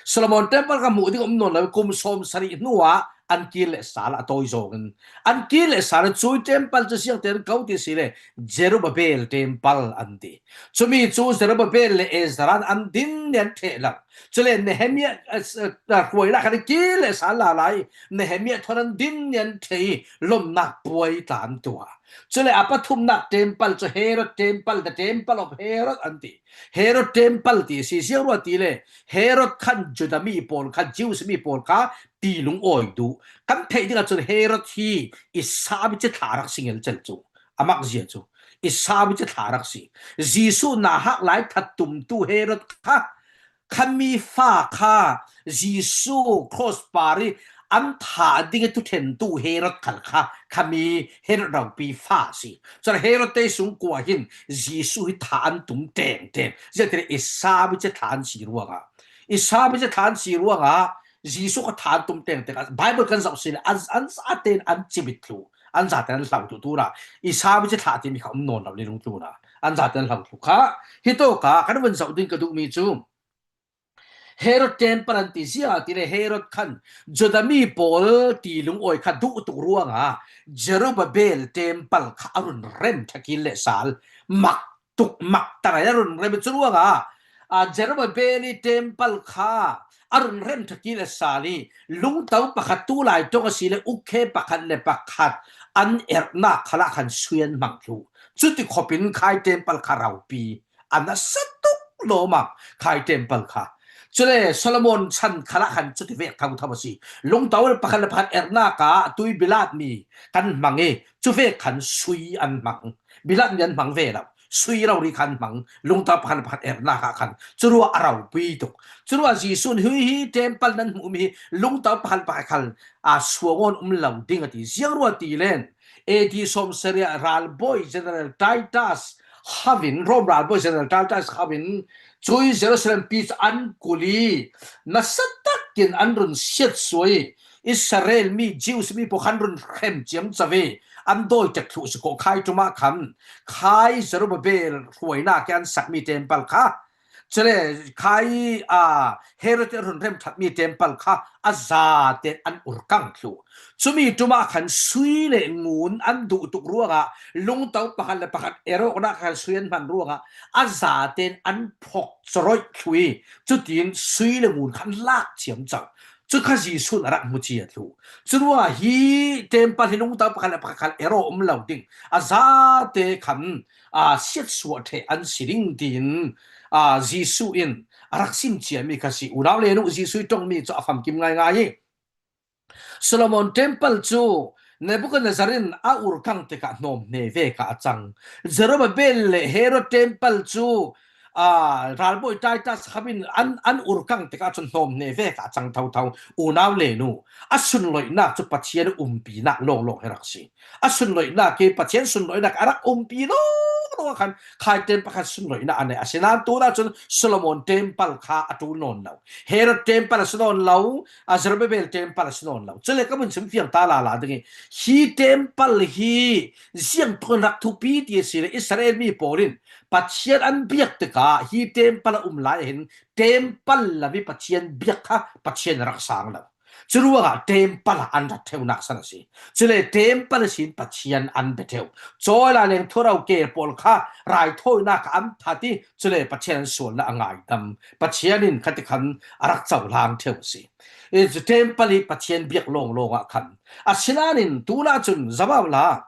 Solomon temple kha hmuh ding a um nawn lo, kum sawm sarih hnuah an kir le sal a tawi zawng in, an kir le sal a cui temple cu siangte an ko ti si le, Zerubbabel temple an ti. Cumi cu Zerubbabel le Ezra an din nian ṭheh lo. Cule Nehemiah, a, a, a, hruainak khan an kir le sal lala i, Nehemiah thawn an din nian ṭheh i, lomnak puai tla an tuah. Cule a pathumnak temple cu Herod temple, the temple of Herod an ti. Herod temple ti a si, ziangruah ti le, Herod khan Judah mi pawl kha, Jews mi pawl kha, ti lungawi duh. Kan theih ding ahcun Herod hi Isaiah biaceih thla rak si ngelcel cu, a makzia cu Isaiah biaceih thla rak si. Jesuh nauhak lai thattumtu Herod kha, khami fa kha Jesuh cross par i an thah ding i thuṭhentu Herod khal kha, khami Herod ropi fa a si. Cun Herod te sung kua hin Jesuh hi thah an tum ṭengṭeng. Ziangtin Isaiah biaceih thla an si ruangah, Isaiah biaceih thla an si ruangah Jesuh kha thah an tum ṭengṭeng. Bible kan zoh si le, an, an zaten an cibit thluh, an zaten an hlau thluh. Tunah Isaiah biaceih thla timi kha um nawn lo, leilung tlunah an zaten an hlau thluh kha. Hi tawkah kan vun zoh ding ka duhmi cu Herod temple an ti, ziangahtile Herod khan Judah mi pawl ti lungawi kha duh tuk ruangah Zerubbabel temple kha a run rem ṭha kir le sal, mak tuk, mak tangai a run rem i, cu ruangah, aa, Zerubbabel i temple kha a run rem ṭha kir le sal i, lungto pakhat tu lai ṭong a si le ukhe pakhat le pakhat an erhnak khalah khan sui an hmang thluh. Cuti khopin khai temple kha ropi a nasa tuk lawmam khai temple kha. Cule Solomon chan khalah khan cuti vek thotho a si. Lungto le pakhat le pakhat erhnak ah tui bilatmi kan hmang i, cu vek khan sui an hmang. Bilatmi an hmang ve lo. Sui rori khan hmang. Lungto pakhat le pakhat erhnak ah khan. Curuah a ropi tuk. Curuah Jesuh in, "Hui hi temple nan hmuhmi hi lungto pakhat le pakhat khal, aa, suang awn um lo ding," a ti. Ziangruah ti len, A D sawmsarih ah ralbawi General Titus khavin, Rom ralbawi General Titus khavin, cui Jerusalem pi cu an kulh i, nasa takin an run siatsuah i, Israel mi, Jews mi pawl khan run hrem ciamco i, an dawi tek thluh si ko khai ṭum ah khan, khai Zerubbabel hruainak i an sakmi temple kha, cule khai, aa, Herod i run rem ṭhatmi temple kha a zate an urkang thluh. Cumi ṭum ah khan sui le ngun an duh tuk ruangah, lungto pakhat le pakhat erhawknak khan sui an hman ruangah, a zate an phok caroih thluh i, cutin sui le ngun khan lak ciamco. Cu kha Jesuh in a rak hmu cia thluh. Curuah hi temple hi lungto pakhat le pakhat khal erhawk um lo ding, a zate khan, aa, siatsuah ṭheh an si ding tiin, aa, Jesuh in, a rak sim ciami kha si. Unau le nu, Jesuh i ṭongmi cu a famkim ngaingai hi. Solomon temple cu Nebuchadnezzar in a urkang tikah hnawm hne vek ah a cang. Zerubbabel le Herod temple cu, aa, ralbawi Titus kha in an, an urkang tikah cun hnawm hne vek ah a cang thotho. Unau le nu, a sunloihnak cu Pathian umpinak lawnglawng hi rak si. A sunloihnak hi Pathian sunloihnak a rak umpi lawnglawng ah khan khai temple khan sunloihnak a nei. Asinain tunah cun Solomon temple kha a ṭul nawn lo. Herod temple a si nawn lo, a Zerubbabel temple a si nawn lo. Cule ka vun chim fiang ta lala ding i, hi temple hi ziang tuk in rak thupi ti a si le Israel mi pawl in Pathian an biak tikah hi temple a um lai hin temple lami Pathian biak kha Pathian a rak sang lo. Curuangah temple ah an rat ṭheunak san a si. Cule temple sin Pathian an bia ṭheu. Cawi lai leng thurau ke pawl kha raithawinak ah an that i, cule Pathian an sualnak a ngaidam. Pathian in khatikhan a rak cohlang ṭheu a si. I cu temple hi Pathian biak lawnglawng ah khan. Asinain tunah cun zama la.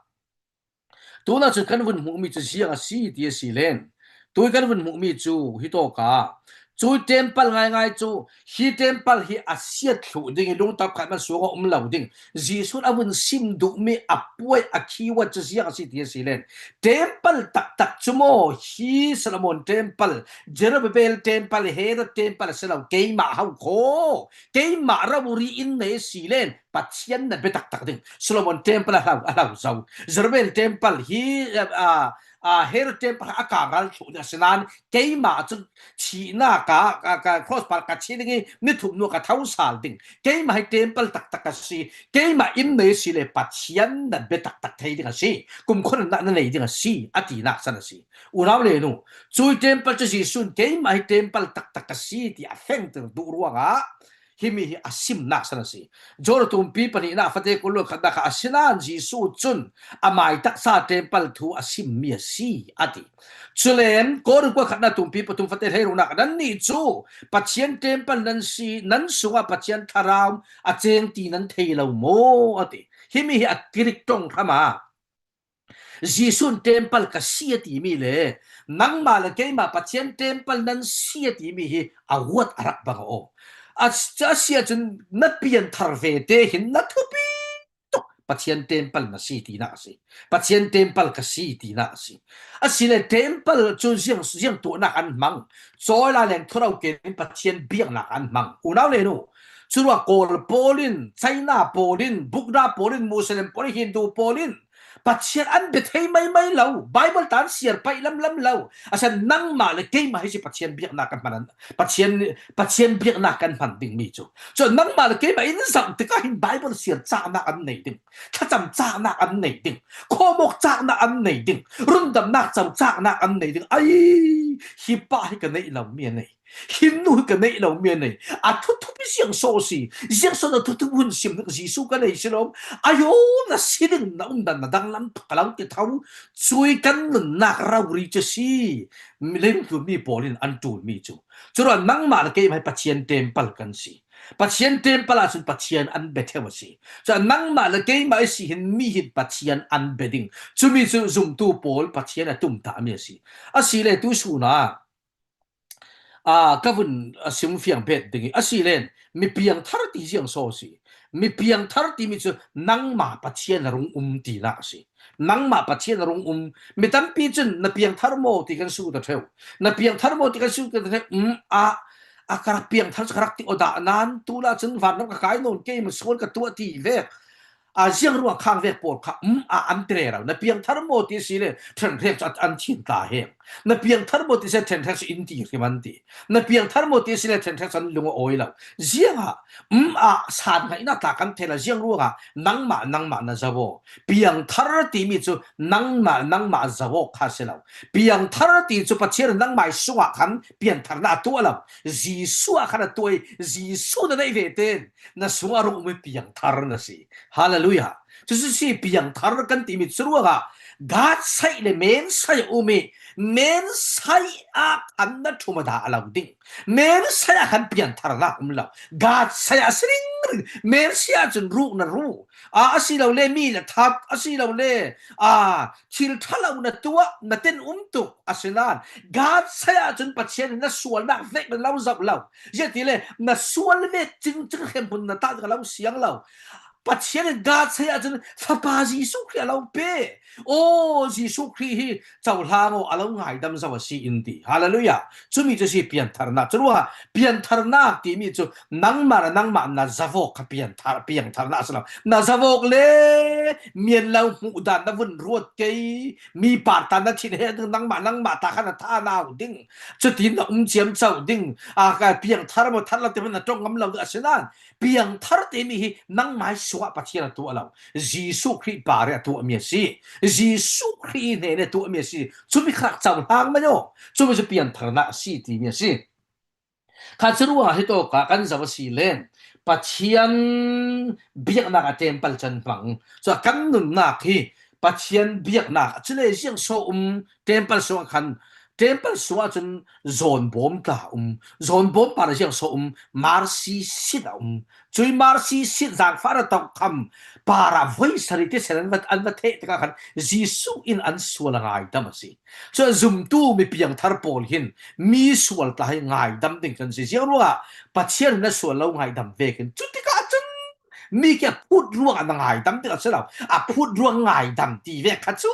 Tunah cun kan vun hmuhmi cu ziang a si ti a si len. Tui kan vun hmuhmi cu hi tawka. Cui temple ngaingai cu hi temple hi a siat thluh ding i lungtap khat man sung a um lo ding. Jesuh a vun sim duhmi a puai a keyword cu ziang a si ti a si len. Temple taktak cu maw hi Solomon temple, Zerubbabel temple, Herod temple a si lo, keimah ho kho. Keimah rori in nei a si len. Pathian na bia taktak ding. Solomon temple a hlau, a hlau zo. Zerubbabel temple hi, a, a, a, Herod temple a kangral thluh ding. Asinain keimah cu thihnak ah, ka, ka cross pal ka thi ding i ni thum nu ka tho sal ding. Keimah hi temple taktak a si. Keimah in nei a si le Pathian na bia taktak thei ding a si. Kumkhua na, na nei ding a si. A tinak san a si. Unau le nu. Cui temple cu Jesuh in keimah hi temple taktak a si ti a fengter duh ruangah himi hi a simnak san a si. Johan a tumpi pahnihnak fate kul le khatnak kha asinain Jesuh cun a maitaksa temple thu a simmi a si, a ti. Cule Korin kua khatnak tumpi pathum fate hleiruknak nannih cu Pathian temple nan si, nan sungah Pathian thlarau a ceng ti nan thei lo maw? A ti. Himi hi a Greek ṭong hram a Jesuh in temple ka si a timi le nangmah le keimah Pathian temple nan si a timi hi a huat a rak bang aw. A, a si ahcun na pianthar ve te hin na thupi tuk Pathian temple na si tinak a si. Pathian temple ka si tinak a si. Asile temple cu ziang, ziang tuahnak an hmang. Cawi lai leng thurau ke in Pathian biaknak an hmang. Unau le nu. Curuah Kawl pawl in, China pawl in, Buddha pawl in, Muslim pawl in, Hindu pawl in, Pathian an bia thei maimai lo, Bible ta an siar paih lamlam lo. Asinain nangmah le keimah hi si Pathian biaknak kan hman an, Pathian, Pathian biaknak kan hman dingmi cu. Cu nangmah le keimah in zoh tikah hin Bible siar caknak an nei ding, thlacam caknak an nei ding, khawmawk caknak an nei ding, rundamnak co caknak an nei ding. Ai, hi pa hi ka neih lomi a nei. Hi nu hi ka neih lomi a nei. A thuthup hi ziang so si. Ziang so na thuthup hun sim ning Jesuh ka nei si lo. Ayo na si ding na um dan na danglam ka lo ti tho. Cui kan nunnak rori cu si. Leilung tlunmi pawl in an ṭulmi cu. Curuah nangmah le keimah hi Pathian temple kan si. Pathian temple ahcun Pathian an bia theu a si. Curuah nangmah le keimah i si hin mi hin Pathian an bia ding. Cumi cu zumtu pawl Pathian a tumtahmi a si. Asile tu sun ah Aa, ka vun a sim fiang bet ding i, asile mi piangthar ti ziang so si. Mi piangthar timi cu nangmah Pathian a rung um tinak a si. Nangmah Pathian a rung um. Mi tampi cun na piangthar maw ti kan sut a ṭheu. Na piangthar maw ti kan sut a ṭheu. Um, a, a ka rak piangthar cu ka rak ti aw dah nan, tu lah cun vanram ka kai nawn, keimah sual ka tuah ti vek. A ziang ruang khang vek pawl kha, um, a an ti rero. Na piangthar maw ti si le, ṭhenhrek cu an thin ta heng. Na piangthar maw ti si le, ṭhenhrek cu in ti hrim an ti. Na piangthar maw ti si le, ṭhenhrek cu an lung a awi lo. Ziangah, um, a san ngaihnak ta kan thei lo, ziang ruangah, nangmah, nangmah na zoh aw. Piangthar timi cu nangmah, nangmah zoh aw kha si lo. Piangthar ti cu Pathian nangmai sungah khan piantharnak a tuah lo. Jesuh ah khan a tuah i, Jesuh na neih ve tein, na sungah a rung um i piangthar na si. Hallelujah. Cucu si piangthar kan timi cu ruangah God side le man side a um i man side ah khan na ṭhum a dah lo ding. Man side ah khan piantharnak um lo. God side ah si ring Mercy ah cun ruh na ruh. A, a si lo le mi na that, a si lo le, a, thil ṭha lo na tuah, na ten um tuk, a si nan. Gad sai ah cun Pathian in na sualnak vek na lo zoh lo. Ziah ti le, na sual vek cingcing hremhmun na tah na lo siang lo. Pathian in Gad sai ah cun Fapa Jesuh Khrih a lo pe. Aw, Jesuh Khrih hi cohlang aw, a lo ngaidam zo a si in ti. Hallelujah. Cumi cu si piantharnak. Curuangah piantharnak timi cu nangmah le nangmah na zavawk kha pianthar, piangtharnak a si lo. Na zavawk le mian lo hmuh dan na vun ruat kei, mi partan na thin he ding, nangmah, nangmah ta kha na tha nau ding. Cutin na um ciamco ding. A, ka piangthar maw, thar lo te hmanh na ṭong ngam lo ding a si nan. Piangthar timi hi nangmah suah Pathian a tuah lo. Jesuh Khrih par a tuahmi a si. Jesuh Khrih hnen a tuahmi a si. Cumi kha cohlang mai aw. Cumi cu piantharnak a si timi a si. Kha curuangah hitawk ah kan zoh a si le Pathian biaknak a temple can hmang. Cu kan nunnak hi Pathian biaknak, cule ziang so um temple sungah khan, temple sungah cun zawnbawm tla a um. Zawnbawm par ziang so um, mercy seat a um. Cui mercy seat zaangfah na tokham parah voi sarih te sen an va, an va theh tikah khan Jesuh in an sual a ngaidam a si. Cun zumtu mi piangthar pawl hin mi sual tla hi ngaidam ding kan si. Ziang ruangah Pathian in a sual lo ngaidam vekin cutikah cun mi khi a phut ruang an ngaidam ding a si lo. A phut ruang ngaidam ti ve kha cu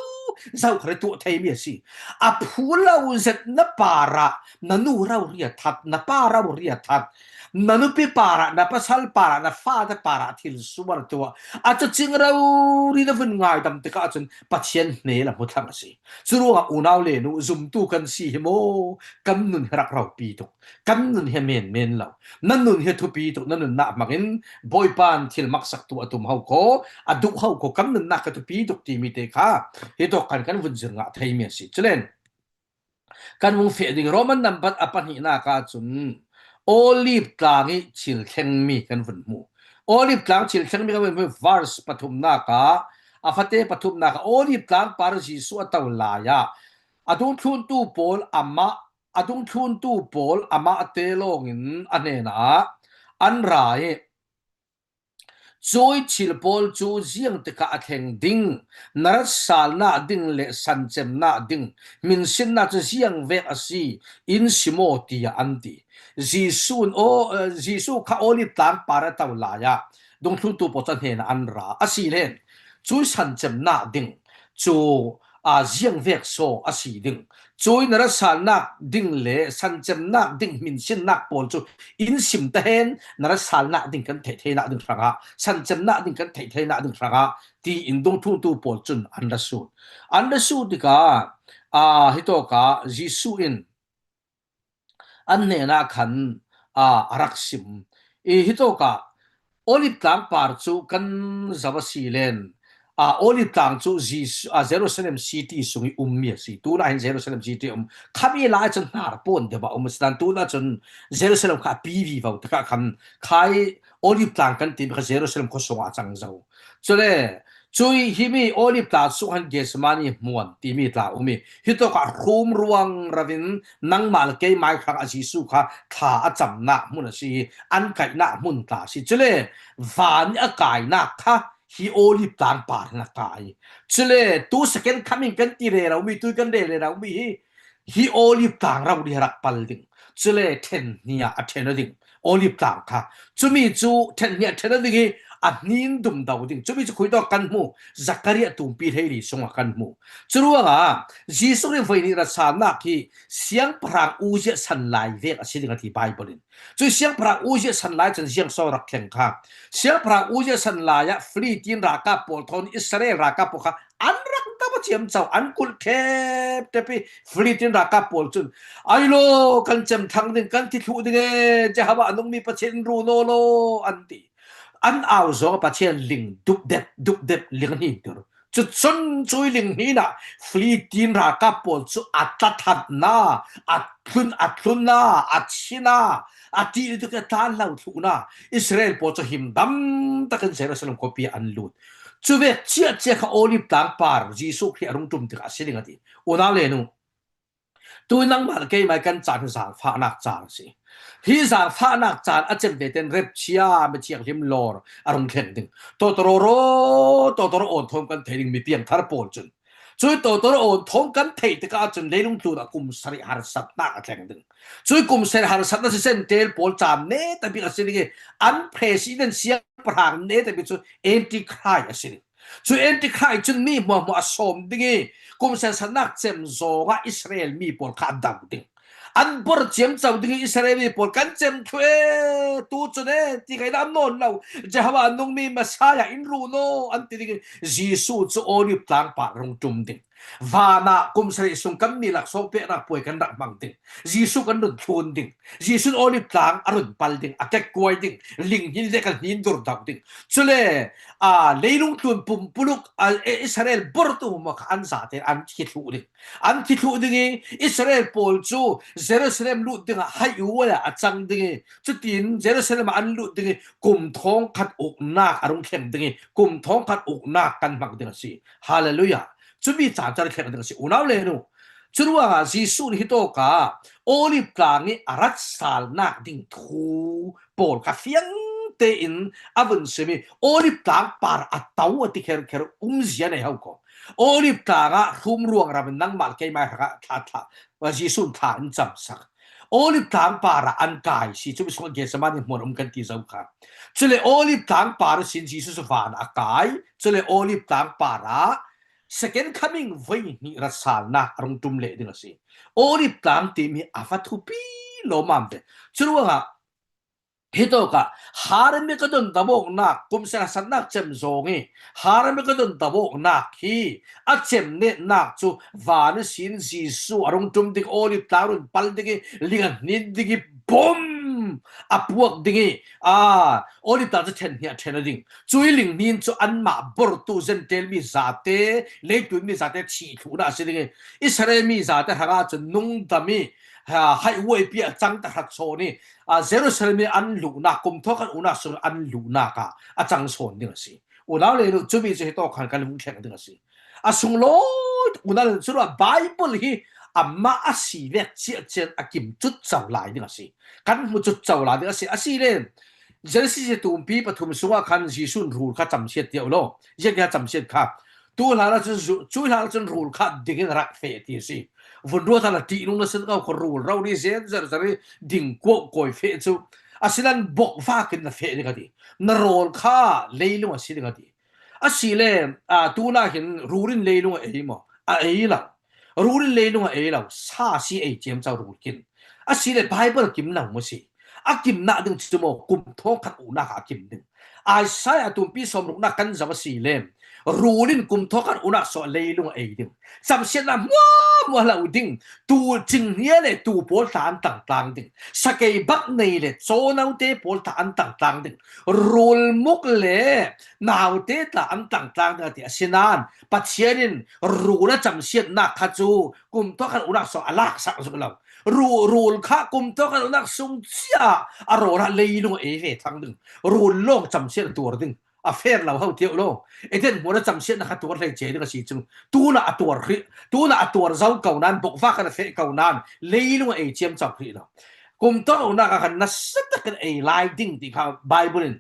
zokhal tuah theimi a si. A phu lo zet na parah na nu rori a that, na pa rori a that, na nupi parah, na pasal parah, na fate parah thil sual tuah. A cacing rori na vun ngaidam tikah cun Pathian hnen a hmu thlang a si. Curuangah unau le nu zumtu kan si hi maw? Kan nun hi rak ropi tuk. Kan nun hi menmen lo. Na nun hi thupi tuk, na nunnak hmangin Bawipa in thil maksak tu a tum ho ko, a duh ho ko, kan nunnak ka thupi tuk timi te kha hitawk kan, kan vun zir ngah theimi a si. Culen kan vung feh ding Roman nambat a pahnihnak ah cun Olive tlang i thil thlengmi kan vun hmu. Olive tlang thil thlengmi kan vun hmu. Verse pathumnak ah, a fate pathumnak ah Olive tlang par Jesuh a to lai ah a dungthluntu pawl amah, a dungthluntu pawl amah te lawngin a hnenah an ra i, cui thil pawl cu ziang tikah a thleng ding, na ratsalnak ding le sancemnak ding hminsinnak cu ziang vek a si, in si maw, tiah an ti. Jesuh in aw, Jesuh kha Olive tlang par a to lai ah dungthluntu pawl cu a hnenah an ra. A si len, cui sancemnak ding cu, aa, ziang vek saw a si ding. Cui na ratsalnak ding le sancemnak ding hminsinnak pawl cu in sim ta hen, na ratsalnak ding kan theih theinak ding hrangah, sancemnak ding kan theih theinak ding hrangah, tiin dungthluntu pawl cun an ra sut. An ra sut tikah, aa, hitawkah Jesuh in an hnenah khan, aa, a rak sim. I hitawkah Olive tlang par cu kan zoh a si len, aa, Olive tlang cu Jesu-, aa, Jerusalem city sung i ummi a si. Tunah hin Jerusalem city a um. Kha mi lai cun hnar pawn deuh a um a si. Tunah cun Jerusalem kha a pi vivo tikah khan khai Olive tlang kan timi kha Jerusalem khuasung ah a cang zo. Cule cui himi Olive tla sung han Gethsemane hmuan timi tla um i, hitawkah hrum ruang ravin nangmah le keimah hrang a Jesuh kha thla a camnak hmun a si i, an kaihnak hmun tla a si. Cule van i a kainak kha hi Olive tlang par hin a kai. Cule tu second coming kan ti rero mi, tu kan rel rero mi hi hi Olive tlang rori a rak pal ding. Cule ṭhen hnih ah a ṭhen aw ding. Olive tlang kha. Cumi cu ṭhen hnih ah ṭhen aw ding i a hnin dum do ding. Cumi cu khui tawk kan hmu. Zakaria tumpi hleili sungah kan hmu. Curuangah Jesuh nih voi nih ratsalnak hi siangpahrang Uzziah san lai vek a si ding a ti Baibal in. Cui siangpahrang Uzziah san lai cun ziang so rak thleng kha. Siangpahrang Uzziah san lai ah Filistin ralkap pawl thawn Israel ralkap pawl kha an rak dam a ciamco, an kulh ṭhepṭhep i Filistin ralkap pawl cun, "Ai law, kan cem thlang ding, kan thi thluh ding e, Jehovah a nungmi Pathian in ru naw law," an ti. An au zong Pathian ling dupdep, dupdep ling hnin tur. Cucun cui ling hnin ah Filistin ralkap pawl cu a tlathatnak, a tlun, a tlunnak, a thinnak, a ti tuk a tlan lo thluhnak, Israel pawl cu himdam takin Jerusalem khuapi ah an lut. Cuvek ciahciah kha Olive tlang par Jesuh Khrih a rung ṭum tikah a si ding a ti. Unau le nu, Tui nangmah le keimah kan caan hi zaangfahnak caan a si. Hi zaangfahnak caan a cem veten rapture, mi thianghlim lawr a rung thleng ding. Tawtawrawraw, tawtawraw awn thawng kan thei ding mi piangthar pawl cun. Cui tawtawraw awn thawng kan theih tikah cun leilung tlun a kum sarih harsatnak a thleng ding. Cui kum sarih harsatnak si Gentile pawl caan ne tabik a si ding i an president siangpahrang ne tabik cu Antichrist a si ding. Cu Antichrist cun mi hmuahhmuah a sawm ding i kum sarih harsatnak cem zawngah Israel mi pawl kha a do ding. An bor ciamco ding i Israel mi pawl kan cem thlu e, tu cun e, ti kha in a nawn lo. Jehovah nungmi Messiah in run aw, an ti ding i Jesuh cu Olive tlang par rung ṭum ding. Van ah kum sarih sung kan mi laksawng peknak puai kan rak hmang ding. Jesuh kan run thlun ding. Jesuh in Olive tlang a run pal ding, a kekkuai ding, linghnin le kan hnin dur do ding. Cule, aa, leilung tlun pumpuluk, aa, Israel bortu hmuahhmuah kha an zate an thi thluh ding. An thi thluh ding i Israel pawl cu Jerusalem lut dingah highway ah a cang ding i, cutin Jerusalem ah an lut ding i, kum thawngkhat uknak a rung thleng ding i, kum thawngkhat uknak kan hmang ding a si. Hallelujah. Cumi caan cu a thleng ding a si. Unau le nu, curuangah Jesuh nih hitawkah Olive tlang i a rat salnak ding thu pawl kha fiang tein a vun sim i Olive tlang par a to a ti kherkher umzia nei ho ko. Olive tlang ah hrum ruang ram in nangmah le keimah hrangah thla, thla, Jesuh in thla in camsak. Olive tlang par ah an kai si, cumi sungah Gethsemane hmuan um kan ti zo kha. Cule Olive tlang par ihsin Jesuh cu van a kai, cule Olive tlang par ah second coming voi hnih rat salnak a rung ṭum leh ding a si. Olive tlang timi a va thupi lawmmam ve. Curuangah hitawkah Harmagedon dawawknak, kum sarih harsatnak cem zawng i Harmagedon dawawknak hi a cem netnak cu van ihsin Jesuh a rung ṭum ding, Olive tlang run pal ding i, ling a hnin ding i, bom a puak ding i, aa, Olive tlang cu ṭhen hnih a ṭhen a ding. Cui linghnin cu anmah bortu Gentile mi zate, leitui mi zate thih thluhnak a si ding i, Israel mi zate hrangah cun nungdam i, aa, highway pi a cang ta hrat sawn i, aa, Jerusalem i an luhnak, kum thawngkhat uknak sung an luhnak ah a cang sawn ding a si. Unau le nu, cumi cu hitawk khan kan vung thleng ding a si. A sunglawi unau le nu, curuah Bible hi amah a si vek ciahcian a kim cutco lai ding a si. Kan hmu cutco lai ding a si. A si le Genesis i tumpi pathum sungah khan Jesuh in rul kha camsiat tiah u law. Ziah kha camsiat kha. Tu hlan ahcun zu-, cu hlan ahcun rul kha ding in rak feh ti a si. Vun ruat hlan a ṭihnung na si ko kha rul rori zen zer zer i ding kuauh kawi feh cu. Asinan bokvak in na feh ding a ti. Na rawl kha leilung a si ding a ti. A si le, aa, tunah hin rul in leilung a ei maw? A ei lo. Rul in leilung a ei lo. Sa si ei ciamco rul kin. A si le Bible kim lo maw si? A kimnak ding cu maw kum thawngkhat uknak ah a kim ding. Isaiah tumpi sawmruknak kan zoh a si le rul in kum thawngkhat uknak sawh leilung a ei ding. Camsiatnak hmuahhmuah lo ding. Tu cinghnia le tu pawl tla an tlangtlang ding. Sakei bak nei le cawnote pawl tla an tlangtlang ding. Rul muk le naute tla an tlangtlang ding a ti. Asinain Pathian in rul a camsiatnak kha cu kum thawngkhat uknak sawh a laksak zuk lo. Ru-, rul kha kum thawngkhat uknak sung cia a rawl ah leilung a ei ve thlang ding. Rul lawng camsiat a tuar ding. A fer lo ho tiah u law. Eden hmuan a camsiatnak kha tuar hlei cia ding a si cun. Tunah a tuar hrih, tunah a tuar zo ko nain, bokvak kan a feh ko nain, leilung a ei ciamco hrih lo. Kum thawngkhat uknak ah khan nasa takin ei lai ding ti kha Bible in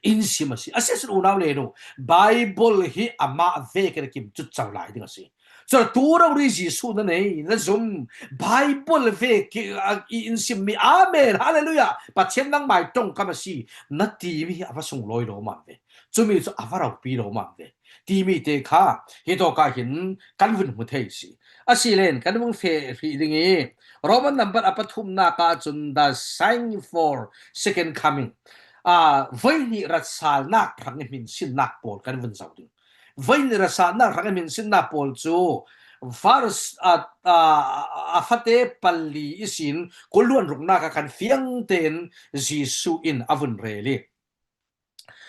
in sim a si. A si ahcun unau le nu, Bible hi amah vekin a kim cutco lai ding a si. Cun tu rori Jesuh na nei, na zum, Bible ve ki, a, i in simmi, Amen, Hallelujah, Pathian nangmah ṭongkam a si, na timi hi a va sunglawi lawmmam ve. Cumi cu a va ropi lawmmam ve. Timi te kha hitawk ah hin kan vun hmu thei si. A si len kan vung feh hrih ding i Roman number a pathumnak ah cun the sign for second coming. Aa, voi hnih ratsalnak hrang i hminsinnak pawl kan vun zoh ding. Voi hnih ratsalnak hrang i hminsinnak pawl cu verse, aa, aa, a fate pali ihsin kul le ruknak ah khan fiang tein Jesuh in a vun rel i,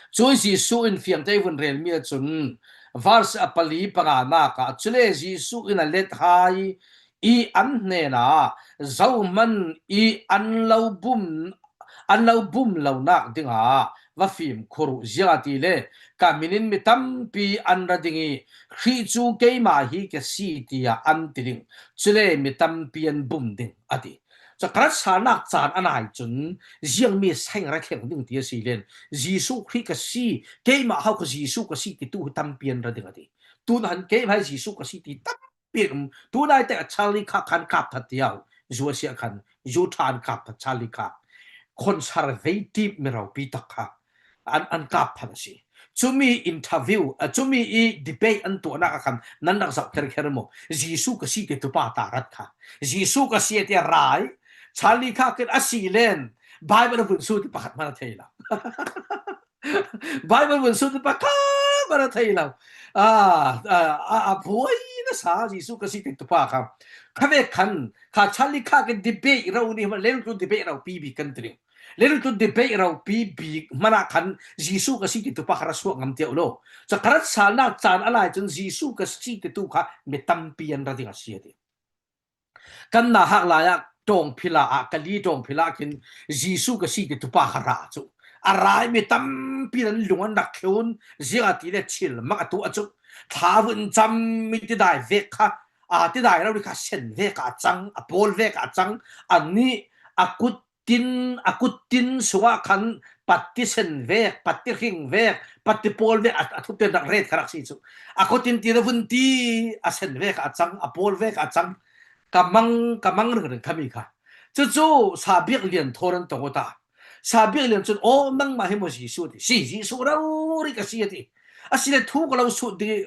cu Jesuh in fiang tein vun relmi ahcun verse a pali panganak ah, cule Jesuh in a let hai i an hnenah zohman i an lo bum, an lo bum lonak dingah va fimkhur uh, ziangahtile ka min in mi tampi an ra ding i, Khrih cu keimah hi ka si, tiah an ti ding. Cule mi tampi an bum ding, a ti. Cu ka ratsalnak caan a nai cun ziangmi saing ra thleng ding ti a si len, Jesuh Khrih ka si, keimah hau ka Jesuh ka si titu hi tampi an ra ding, a ti. Tunahan keimah hi Jesuh ka si ti tampi an um. Tunai te a Charlie Kirk khan kap that tiau, zu a si ah khan, zu ṭha an kap that Charlie Kirk. Conservative mi ropi tak kha an, an kap phan a si. Cumi interview, a, cumi i debate an tuahnak a khan nan rak zoh kherkher maw? Jesuh ka si titu pa ta rat kha. Jesuh ka si a ti a rai. Charlie Kirk in a si len Bible a vun su ti pakhat hman a thei lo. Bible vun su ti pakhat hman a thei lo. A, a, a, a buai nasa Jesuh ka si titu pa kha. Kha ve khan, kha Charlie Kirk in debate ro ni hman, len tu debate ro pi bi kan ti ding. Len tu debate ro pi bik hmanah khan Jesuh ka si titu pa kha ra suak ngam tiau lo. Ca ka ratsalnak caan a lai cun Jesuh ka si titu kha mi tampi an ra ding a si a ti. Kan nauhak lai ah Ṭawngphila ah, Kali Ṭawngphila ah khin Jesuh ka si titu pa kha ra cu. A rai mi tampi an lung an rak thlun, ziangahtile thil mak a tuah cu. Thla vun cam mi tidai vek kha, a tidai lo ri kha sen vek ah cang, a pawl vek ah cang, a nih a kut tin, a kut tin sungah khan patti sen vek, patti hring vek, patti pawl vek a, a thupian rak ret kha rak si cu. A kut tin tin a vun ti, a sen vek a cang, a pawl vek a cang. Ka mang, ka mang ringring khami kha. Cucu Sabiak Lian thawn an tong awta. Sabiak Lian cun, "Aw, nangmah hi maw Jesuh?" a ti. "Si, Jesuh rori ka si," a ti. "Asile thu ka lo sut ding i,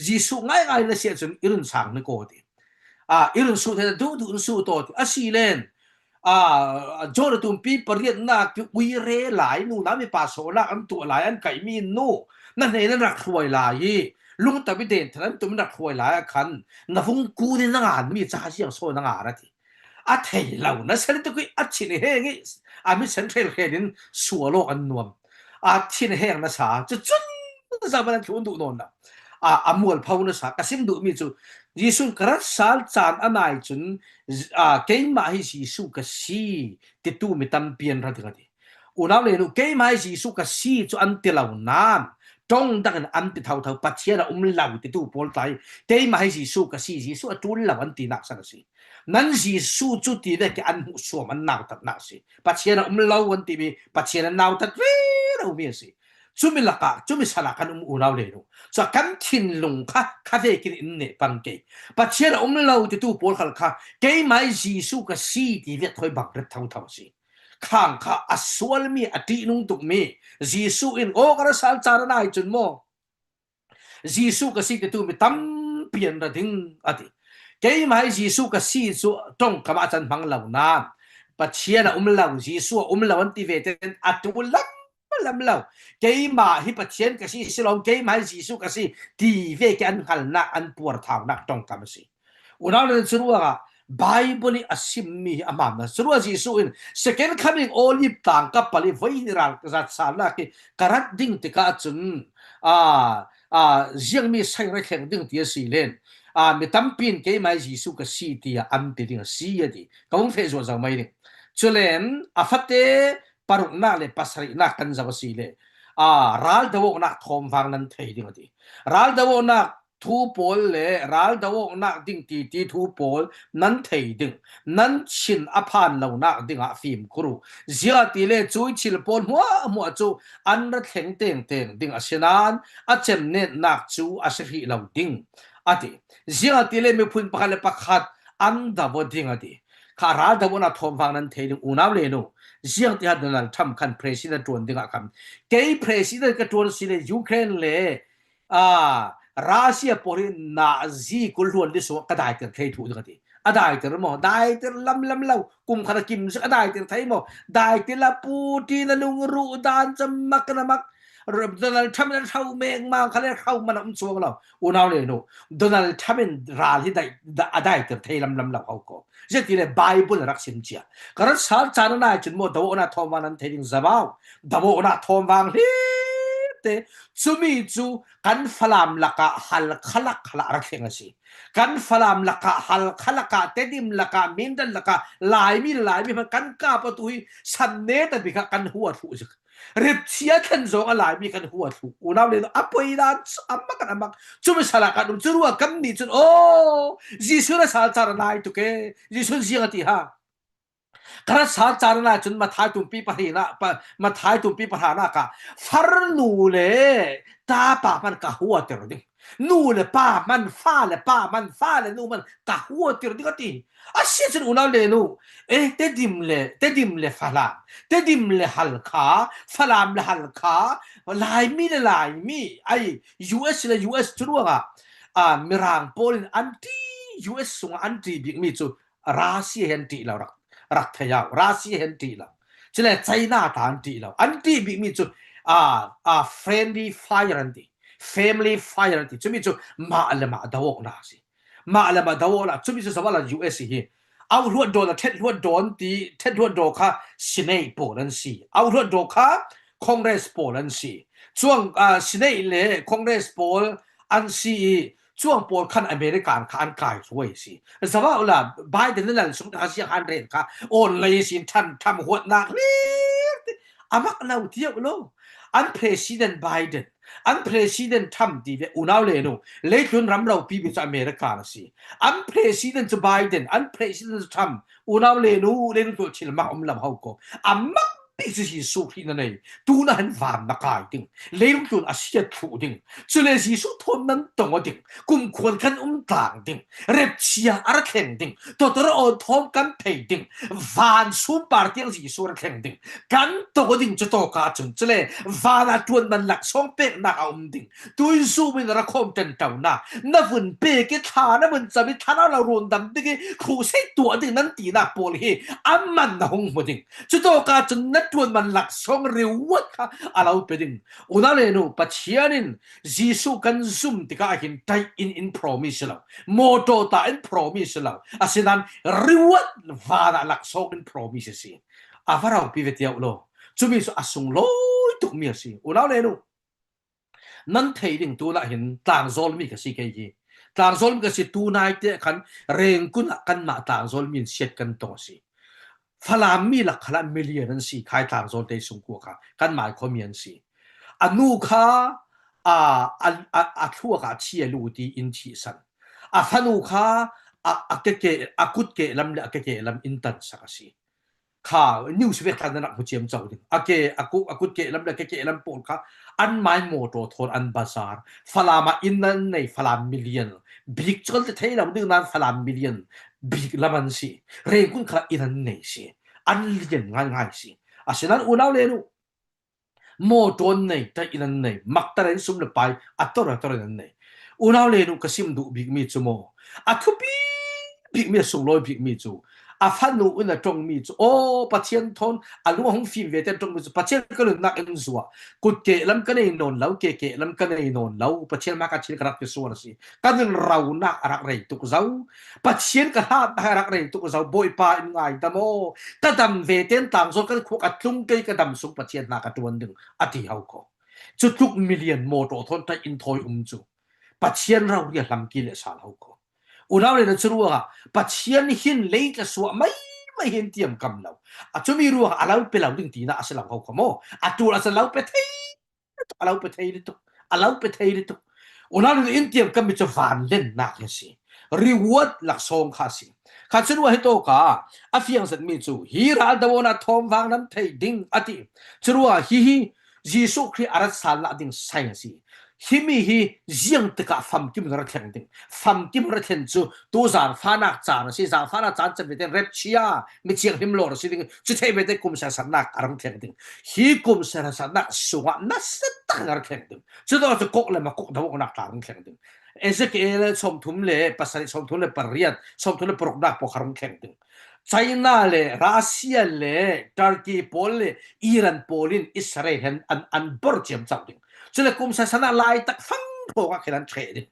Jesuh ngaingai na si ahcun i run sang ni ko," a ti. A, i run sut he duhduh in sut aw ti. Asilen, a, John a tumpi pariatnak i uire lai, nunau mipa sawhnak an tuah lai, an kaihmi nu, na hnen an rak hruai lai i, lungto i denthan an tum in rak hruai lai ah khan, na vung kun in na nganmi ca ziang so na ngan a ti. A thei lo nasa tuk i a thin heng i, a mitsen hrelhrel in sual awk an nuam. A thin heng nasa, cucun zaman an thlun duh nawn lo. A, a mualpho nasa, ka sim duhmi cu, Jesuh in ka rat sal caan a nai cun, a, keimah hi Jesuh ka si, titu mi tampi an ra ding a ti. Unau le nu, keimah hi Jesuh ka si cu an ti lo nain, ṭong dang in an ti thotho, Pathian a um lo titu pawl tla hi, keimah hi Jesuh ka si, Jesuh a ṭul lo an tinak san a si. Nan Jesuh cu ti vek i an hmuh suam an nautatnak a si. Pathian a um lo an timi, Pathian an nautat ve lomi a si. Cumi lakah, cumi sanah kan um unau le nu. Cu kan thinlung kha, kha vekin in neh pang ke. Pathian a um lo titu pawl khal kha, keimah hi Jesuh ka si ti vek thawi bang ret thotho a si. Khang kha a sualmi, a ṭihnung tukmi, Jesuh in, "Aw, ka ra sal caan a nai cun maw, Jesuh ka si titu mi tampi an ra ding," a ti. Keimah hi Jesuh ka si cu ṭongkam ah can hmang lo nain, Pathian a um lo, Jesuh a um lo an ti ve ten a ṭul lam lam lo. Keimah hi Pathian ka si, si lawm, keimah hi Jesuh ka si, ti vek i an hngalnak, an puarthaunak ṭongkam a si. Unau le nu, curuangah Bible i a simmi hi a hmam hna. Curuah Jesuh in second coming, Olive tlang ka pal i voi hnih ral ratsalnak hi ka rat ding tikah cun, a, a, ziangmi saing ra thleng ding ti a si len, a, mi tampi in keimah hi Jesuh ka si tiah an ti ding a si a ti. Ka vung feh zuah zo mai ding. Culen a fate paruknak le pasarihnak kan zoh a si le, a, raldoawknak thawmvang nan thei ding a ti. Raldoawknak thu pawl le raldoawknak ding titi thu pawl nan thei ding, nan chin a phan lonak dingah fimkhur uh. Ziangahtile cuih thil pawl hmuahhmuah cu an ra thleng tengteng ding a si nain a cemnetnak cu a si hrih lo ding a ti. Ziangahtile miphun pakhat le pakhat an do aw ding a ti. Kha raldoawknak thawmvang nan thei ding unau le nu. Ziangtiah Donald Trump khan president ṭuan dingah khan, "Kei president ka ṭuan si le Ukraine le, aa, Russia pawl hi nazi kul hluan li sungah ka daiter thei thluh ding," a ti. A daiter maw? Daiter lam lam lo. Kum khat a kim zik a daiter thei maw? Daiter la Putin a lungruh dan ca mak na mak. Donald Trump in a hro mengmang kha le hro man a um cuang lo. Unau le nu, Donald Trump in ral hi dai-, da-, a daiter thei lam lam lo ho ko. Ziangahtile Bible a rak sim cia. Ka rat sal caan a nai cun maw, doawknak thawmvang nan thei ding zavau. Doawknak thawmvang hlir te. Cumi cu kan Falam lakah hal khalak khalah rak thleng a si. Kan Falam lakah, hal khalakah, Tedim lakah, Mindan lakah, Laimi le Laimi hmanh kan kap awtu hi san ne tampi kha kan huat hluh zik. Repchia thlen zong a Laimi kan hua thluh. Unau le nu, a poi dan chu a mak an a mak. Cumi sala kan um cu ruah kan nih cun, aw, Jesuh na sal car a nai tuk e. Jesuh ziang a ti ha. Ka rat sal car a nai cun Mathai tumpi pahranak, pa, Mathai tumpi pahranak ah farnu le tapa hman ka huatir ding. Nu le pa hman, fa le pa hman, fa le nu hman ka huatir ding a ti. A si cun unau le nu, eh, Tedim le, Tedim le Falam, Tedim le Halkha, Falam le Halkha, Laimi le Laimi, ai, U S le U S cu ruangah, ah, Mirang pawl in an ṭi, U S sungah an ṭi bikmi cu Russia he an ṭi lo, rak, rak thei au, Russia he an ṭi lo. Cule China ta an ṭi lo. An ṭi bikmi cu, ah, ah, friendly fire an ti, family fire an ti. Cumi cu mah le mah do awknak a si. Mah le mah do awknak, cumi cu sabala U S hi. Auhluat daw le ṭhet hluat daw an ti, ṭhet hluat daw kha Senate pawl an si. Auhluat daw kha Congress pawl an si. Cuang, ah, Senate le Congress pawl an si i, cuang pawl khan American kha an kai hruai si. Zava ula Biden nan lal sung ta ziang han ren kha online sin ṭhan ṭham huatnak hlir ti a mak lo tiau lo. An President Biden, an President Trump ti ve unau le nu, leitlun ram ropi bi cu America na si. An President cu Biden, an President cu Trump, unau le nu, leitlun tu thil mak um lam ho ko. A mak bik cu Jesuh Khrih na nei, tu na han van na kai ding, leitlun a siat thluh ding, cule Jesuh thawn nan tong aw ding, kumkhuan kan um tlang ding, repchia a ra thleng ding, tawtar awn thawm kan thei ding, van sumpar tiang Jesuh a ra thleng ding, kan tong aw ding cu tawka cun, cule van a ṭuan man laksawng peknak a um ding, tuizum in a ra khawm ṭanṭonak, na vun pek i thla na vun cam i thla na lo rundam ding i crusade tuah ding nan tinak pawl hi a man na hung hmu ding. Cutawka cun na ṭuan man laksawng reward kha a lo pe ding. Unau le nu, Pathian in Jesuh kan zum tikah hin tai in in promise lo, mawṭaw ta in promise lo, asinain reward vanah laksawng in promise a si. A va ropi ve tiau lo. Cumi cu a sunglawi tukmi a si. Unau le nu, nan thei ding tunah hin tlangzawlmi ka si kei hi. Tlangzawlmi ka si, tunaite khan Rengkun ah kanmah tlangzawlmi in siat kan tong a si. Falam mi lak khalah million an si khai tlangzawl te sungkua kha kanmai khuami an si. A nu kha a, a, a, a thluak ah thi a lut i in thihsan. A fanu kha a, a, keke, a kut keh lam le a keke lam in tansak a si. Kha news vek khan na rak hmu ciamco ding. A ke, a kut, a kut keh lam le a ke keh lam pawl kha anmai mawṭaw thawn an bazar. Falam ah inn an nei, Falam million. Bik cu kan ti thei lo ding nain Falam million bik lam an si. Rengkun khalah inn an nei si. An lian ngaingai si. Asinain unau le nu, mawṭaw an nei, tai in an nei, maktarin sum le pai a tor a tor in an nei. Unau le nu, ka sim duh bikmi cu maw, a thupi bikmi, a sunglawi bikmi cu a fanu in a ṭongmi cu, aw, Pathian thawn a lung a hung fim ve te an ṭongmi cu, Pathian ka nunnak in zuah, kut keh lam ka nei nawn lo, ke keh lam ka nei nawn lo, Pathian hma ka thil ka rak ti sual a si. Ka nun ronak a rak rei tuk zo. Pathian ka hlatnak a rak rei tuk zo. Bawipa in ngaidam aw. Ka dam ve tein tlangzawl kan khua ka tlung kei, ka dam sung Pathian hna ka ṭuan ding a ti ho ko. Cutluk million mawṭaw thawn tai in thawi um cu Pathian rori a hlam ki le sal ho ko. Unau le na cu ruangah Pathian hin lei tla suah mai mai hin tiam kam lo. A cumi ruangah a lo pe lo ding tinak a si lo ho ko maw? A ṭul a si lo pe thei a lo pe thei lutuk, a lo pe thei lutuk. Unau le nu, in tiam kan mi cu vanlennak hi a si. Reward laksawng kha a si. Kha curuah hi tawka a fiang zetmi cu hi ral do awknak thawm vang nan thei ding a ti. Curuah hihi Jesuh Khrih a rat salnak ding sign a si. Himi hi ziang tikah famkim na ra thleng ding. Famkim ra thlen cu tu zaangfahnak caan a si. Zaangfahnak caan cem ve tein rapture, mi thianghlim lawr a si ding. Cu theih ve tein kum serhsatnak a rung thleng ding. Hi kum serhsatnak sungah nasa tak in a ra thleng ding. Cutawk cu kok le makok do awknak tla a rung thleng ding. Ezekiel sawmthum le pasarih, sawmthum le pariat, sawmthum le paruknak pawl kha rung thleng ding. China le Russia le Turkey pawl le Iran pawl in Israel he an, an bor ciamco ding. Cule kum serhsatnak laitak fang hrawngah khin an ṭheh ding.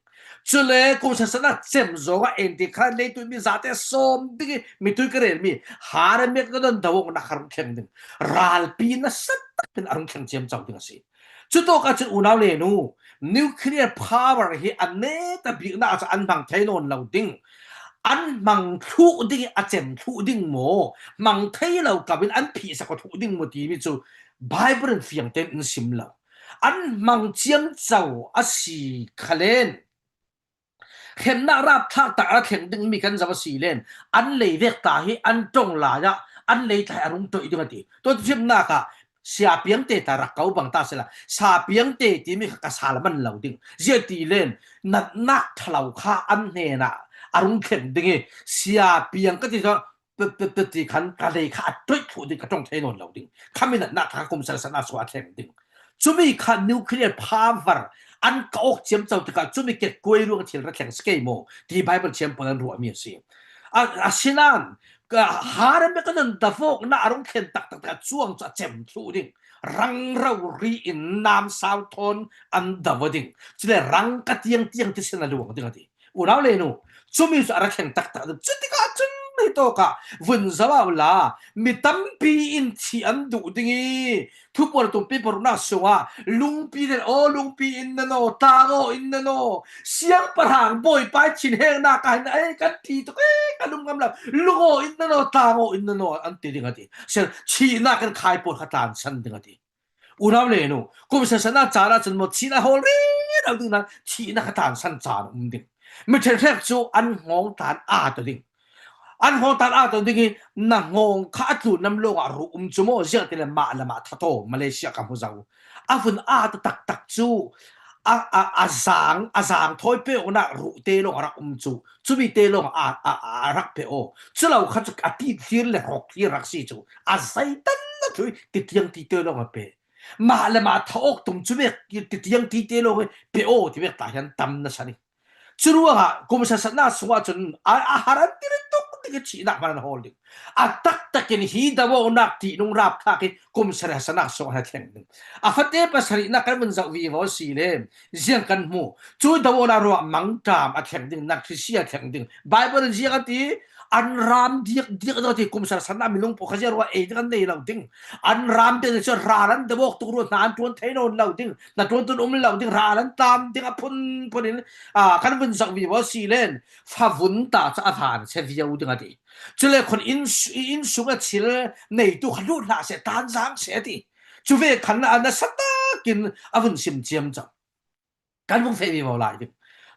Cule kum serhsatnak cem zongah Antichrist leitui mi zate sawm ding i mitui ka relmi Harmagedon do awknak kha rung thleng ding. Ralpi nasa tak in a rung thleng ciamco ding a si. Cutawk ahcun unau le nu, nuclear power hi a net a biknak ahcun an hmang thei nawn lo ding. An hmang thluh ding i a cem thluh ding maw? Hmang thei lo kam in an phihsak thluh ding maw timi cu Bible in fiangten in sim lo. An hmang ciamco a si kha len, hremnak rapthlak tak a thleng dingmi kan zoh a si len, an lei vek ta hi an ṭong lai ah an lei tla hi a rung ṭoih ding a ti. Tua tu hrimnak ah Sapiangte ta rak ko bang ta sila, Sapiangte timi kha ka sal man lo ding. Ziah ti len, natnak ṭhalo kha an hnenah a rung thleng ding hi, Sapiang ka ti zawh, pe, pe, pe ti khan ka lei kha a ṭoih thluh ding, ka ṭong thei nawn lo ding. Khami natnak kha kum sarihsatnak sungah a thleng ding. Cumi kha nuclear power an ka awk ciamco tikah cumi ketkuai ruang thil ra thleng si kei maw? Ti Bible thiam pawl an ruahmi a si. A, asinain ka har me ka nan davawknak a rung thlen taktak tikah cuang cu a cem thluh ding. Rang rori in namsau thawn an davo ding. Cule rang ka tiang tiang ti sin a luang ding a ti. Unau le nu, cumi cu a ra thleng taktak ding. Cutikah cun hitawkah vun zoh uh la, mi tampi in thih an duh ding i, Thupuar tumpi paruknak sungah lungpi nen aw, lungpi in nan aw, tang aw, in nan aw, siangpahrang Bawipa i thinhengnak ah hin ei kan ṭi tuk, ei kan lung ngam lo, lung aw, in nan aw, tang aw, in nan aw, an ti ding a ti. Sian thihnak in khai pawl kha tlansan ding a ti. Unau le nu, kum sarihsatnak caan ahcun maw thihnak hawl rero ding nain thihnak kha tlansan caan a um ding. Mi ṭhenhrek cu an hngawng tlan aa to ding. An hngawng tlan aa to ding i na hngawng kha a tlun nam lawngah ruh um cu maw, ziangtile mah le mah thataw Malaysia ka hmu zo. A vun aa to taktak cu a, a, a zang, a zang thawi peuhnak ruh te lawng a rak um cu. Cumi te lawng a, a, a rak pe aw. Culo kha cu a ti thlir le hrawk thlir rak si cu. A zeitan a thui titiang ti te lawng a pe. Mah le mah tha awk tum cu vek titiang ti te lawng pe aw ti vek ta hian tam nasa ni. Curuangah kum sarihsatnak sungah cun a, a har an tir tuk ding i thihnak hman an hawl ding. A taktak in hi davonak tihnung rapthlak hi kum sarihsatnak sungah a thleng ding. A fate pasarihnak kan vun zoh vivo si le ziang kan hmu. Cu davonak ruah mangṭam a thleng ding, nakhrisia a thleng ding. Bible in ziang a ti, an ram diak diak ding a ti, kum sarihsatnak minung pawl kha ziang ruah ei ding an nei lo ding. An ram diak ding cu ral an davo awk tuk ruah hna an ṭuan thei nawn lo ding. Na ṭuan tun um lo ding, ral an tlam ding a phun phun in, aa, kan vun zoh vivo si len, favun ta cu a van a si viau ding a ti. Cule khun inn, inn sung a thil neitu kha lut hlah seh, tan zang seh a ti. Cu ve khan a nasa takin a vun sim ciamco. Kan vung feh vivo lai ding.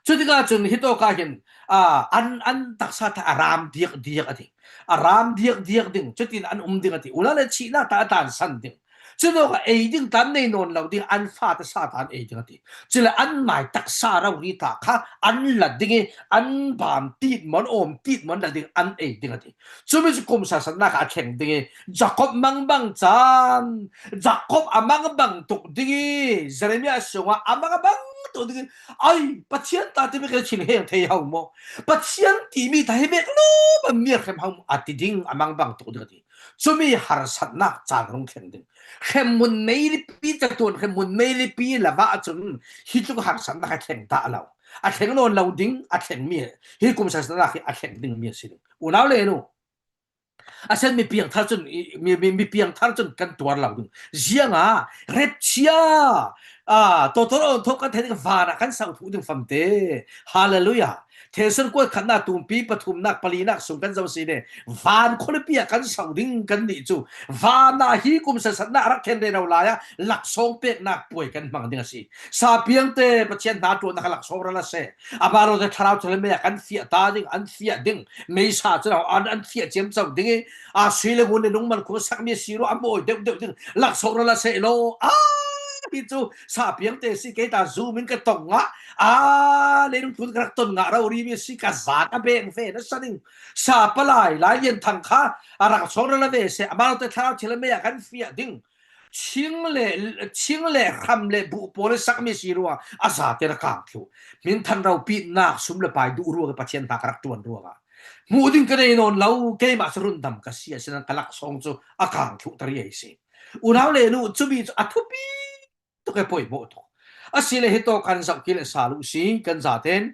Cutikah cun hitawkah hin, aa, an, an taksa tha a ram diak diak a ti. A ram diak diak ding, cutin an um ding a ti. Unau le thihnak ta a tlansan ding. Cutawkah ei ding tan nei nawn lo ding, an fate sa tan ei ding a ti. Cule an mai taksa rori ta kha an la ding i, an bam tit maw, an awm tit maw, an la ding, an ei ding a ti. Cumi cu kum sarihsatnak a thleng ding i, Jakob mangbang caan, Jakob a mangbang tuk ding i, Jeremiah sungah a mangbang tuk ding i, ai, Pathian ta timi kan thinheng thei ho maw? Pathian timi ta hi vek lo, mi a hrem ho maw? A ti ding, a mangbang tuk ding a ti. Cumi harsatnak caan rung thleng ding. Hremhmun meilipi, catuan hremhmun meilipi lava ahcun hi tluk harsatnak a thleng dah lo. A thleng nawn lo ding, a thleng mi, hi kum sarihsatnak hi a thleng ding mi a si ding. Unau le nu. A sen mi piangthar cun, mi, mi, mi piangthar cun kan tuar lo ding. Zianga, repchia, aa, tawtaw awn thawk kan thei ding, vanah kan sauh thluh ding famte. Hallelujah. Thesan kuat khatnak, tumpi pathumnak, palinak sung kan zoh si le, van khualipi ah kan sauh ding kan nih cu, vanah hi kum sarihsatnak a rak thlen rero lai ah laksawng peknak puai kan hmang ding a si. Sapiangte Pathian hna ṭuannak kha laksawng ral a seh. Amah lawngte thlarau thil me ah kan fiah ta ding, an fiah ding. Meisa cun an, an fiah ciamco ding i, aa, sui le ngun le lungman khua sakmi a si ruah a mawi deuh deuh ding. Laksawng ral a seh law. Aa, hi cu Sapiangte si, kei ta zum in ka tong ngah. Aa, leilung tlun ka rak ton ngah rori mi si, ka zan a beng ve nasa ding. Sa palai Lai Lian Thang kha a rak sawng ral a ve seh, amah lawngte thlarau thil a mei ah kan fiah ding. Ching le, ching le hram le buh pawl le sakmi si ruang a zate a kang thluh. Min than ropitnak sum le pai duh ruang i Pathian hna ka rak ṭuan ruangah hmuh ding ka nei nawn lo, keimah cu rundam ka si, asinain ka laksawng cu a kang thluh tari ei si. Unau le nu, cumi cu a thupi tuk i poimawh tuk. Asile hitawk kan zoh kil a sal uh si, kan zaten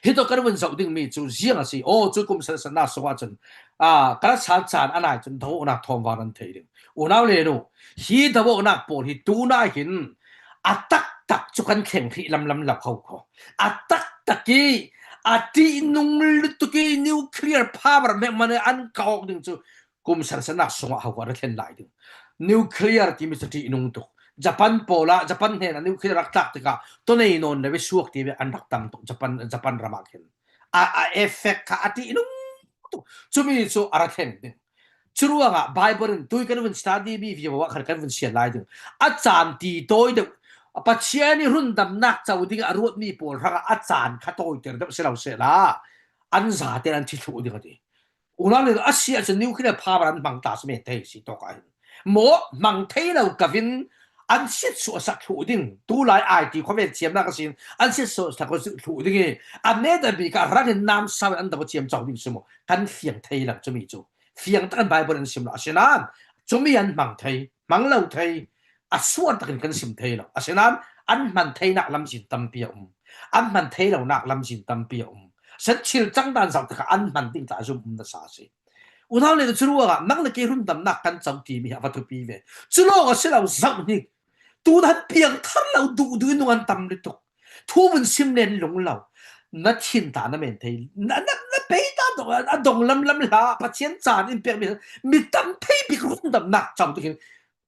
hitawk kan vun zoh dingmi cu ziang a si. Aw, cu kum sarihsatnak sungah cun, aa, kan a san caan a nai cun dohnak thawmvang an thei ding. Unau le nu, hi dohnak pawl hi tunah hin a taktak cu kan thleng hrih lamlam lo kho kho. A taktak i a ṭihnung lutuk i nuclear power mehman an ka awk ding cu kum sarihsatnak sungah ho kha a ra thlen lai ding. Nuclear timi chu a ṭihnung tuk. Japan pawlah, Japan hnenah nuclear rak tlak tikah tua nei nawn lo i suak timi an rak tam tuk Japan, Japan ramah khin. A, a effect kha a ṭihnung tuk. Chumi chu a ra thleng ding. Churuangah Bible in tui kan vun study mi vivo ah khan kan vun sian lai ding. A caan ti tawi deuh. Pathian i rundamnak co ding a ruat mi pawl hrangah a caan kha tawiter deuh si lo sehla, an zate an thi thluh ding a ti. Unau le a si a cun nuclear power an hmang ta si men thei si tawk ah hin. Maw hmang thei lo kavin an siatsuah sak thluh ding. Tulai I T khuavel thiamnak a sin an siatsuah sak thluh ding i an neta bik ah rangin namsau in an dam a thiam co ding si maw? Kan fiang thei lo cumi cu. Fiang takin Bible an sim lo. Asinain cumi an hmang thei, hmang lo thei, a suan takin kan sim thei lo. Asinain an hman theinak lamzin tampi a um. An hman thei lonak lamzin tampi a um. San thil cang dan zoh tikah an hman ding tla zum um nasa a si. Unau le cu ruangah nang le kei rundamnak kan co timi hi a va thupi ve. Cu lawng a si lo zoh hnik. Tun an piang thar lo duh duh in nung an tam lutuk. Thu vun sim len lung lo. Na thin ta na men thei. Na, na, na pei ta dong, a dong lam lam hla, Pathian caan in pek mi, mi tam thei bik rundamnak co tukin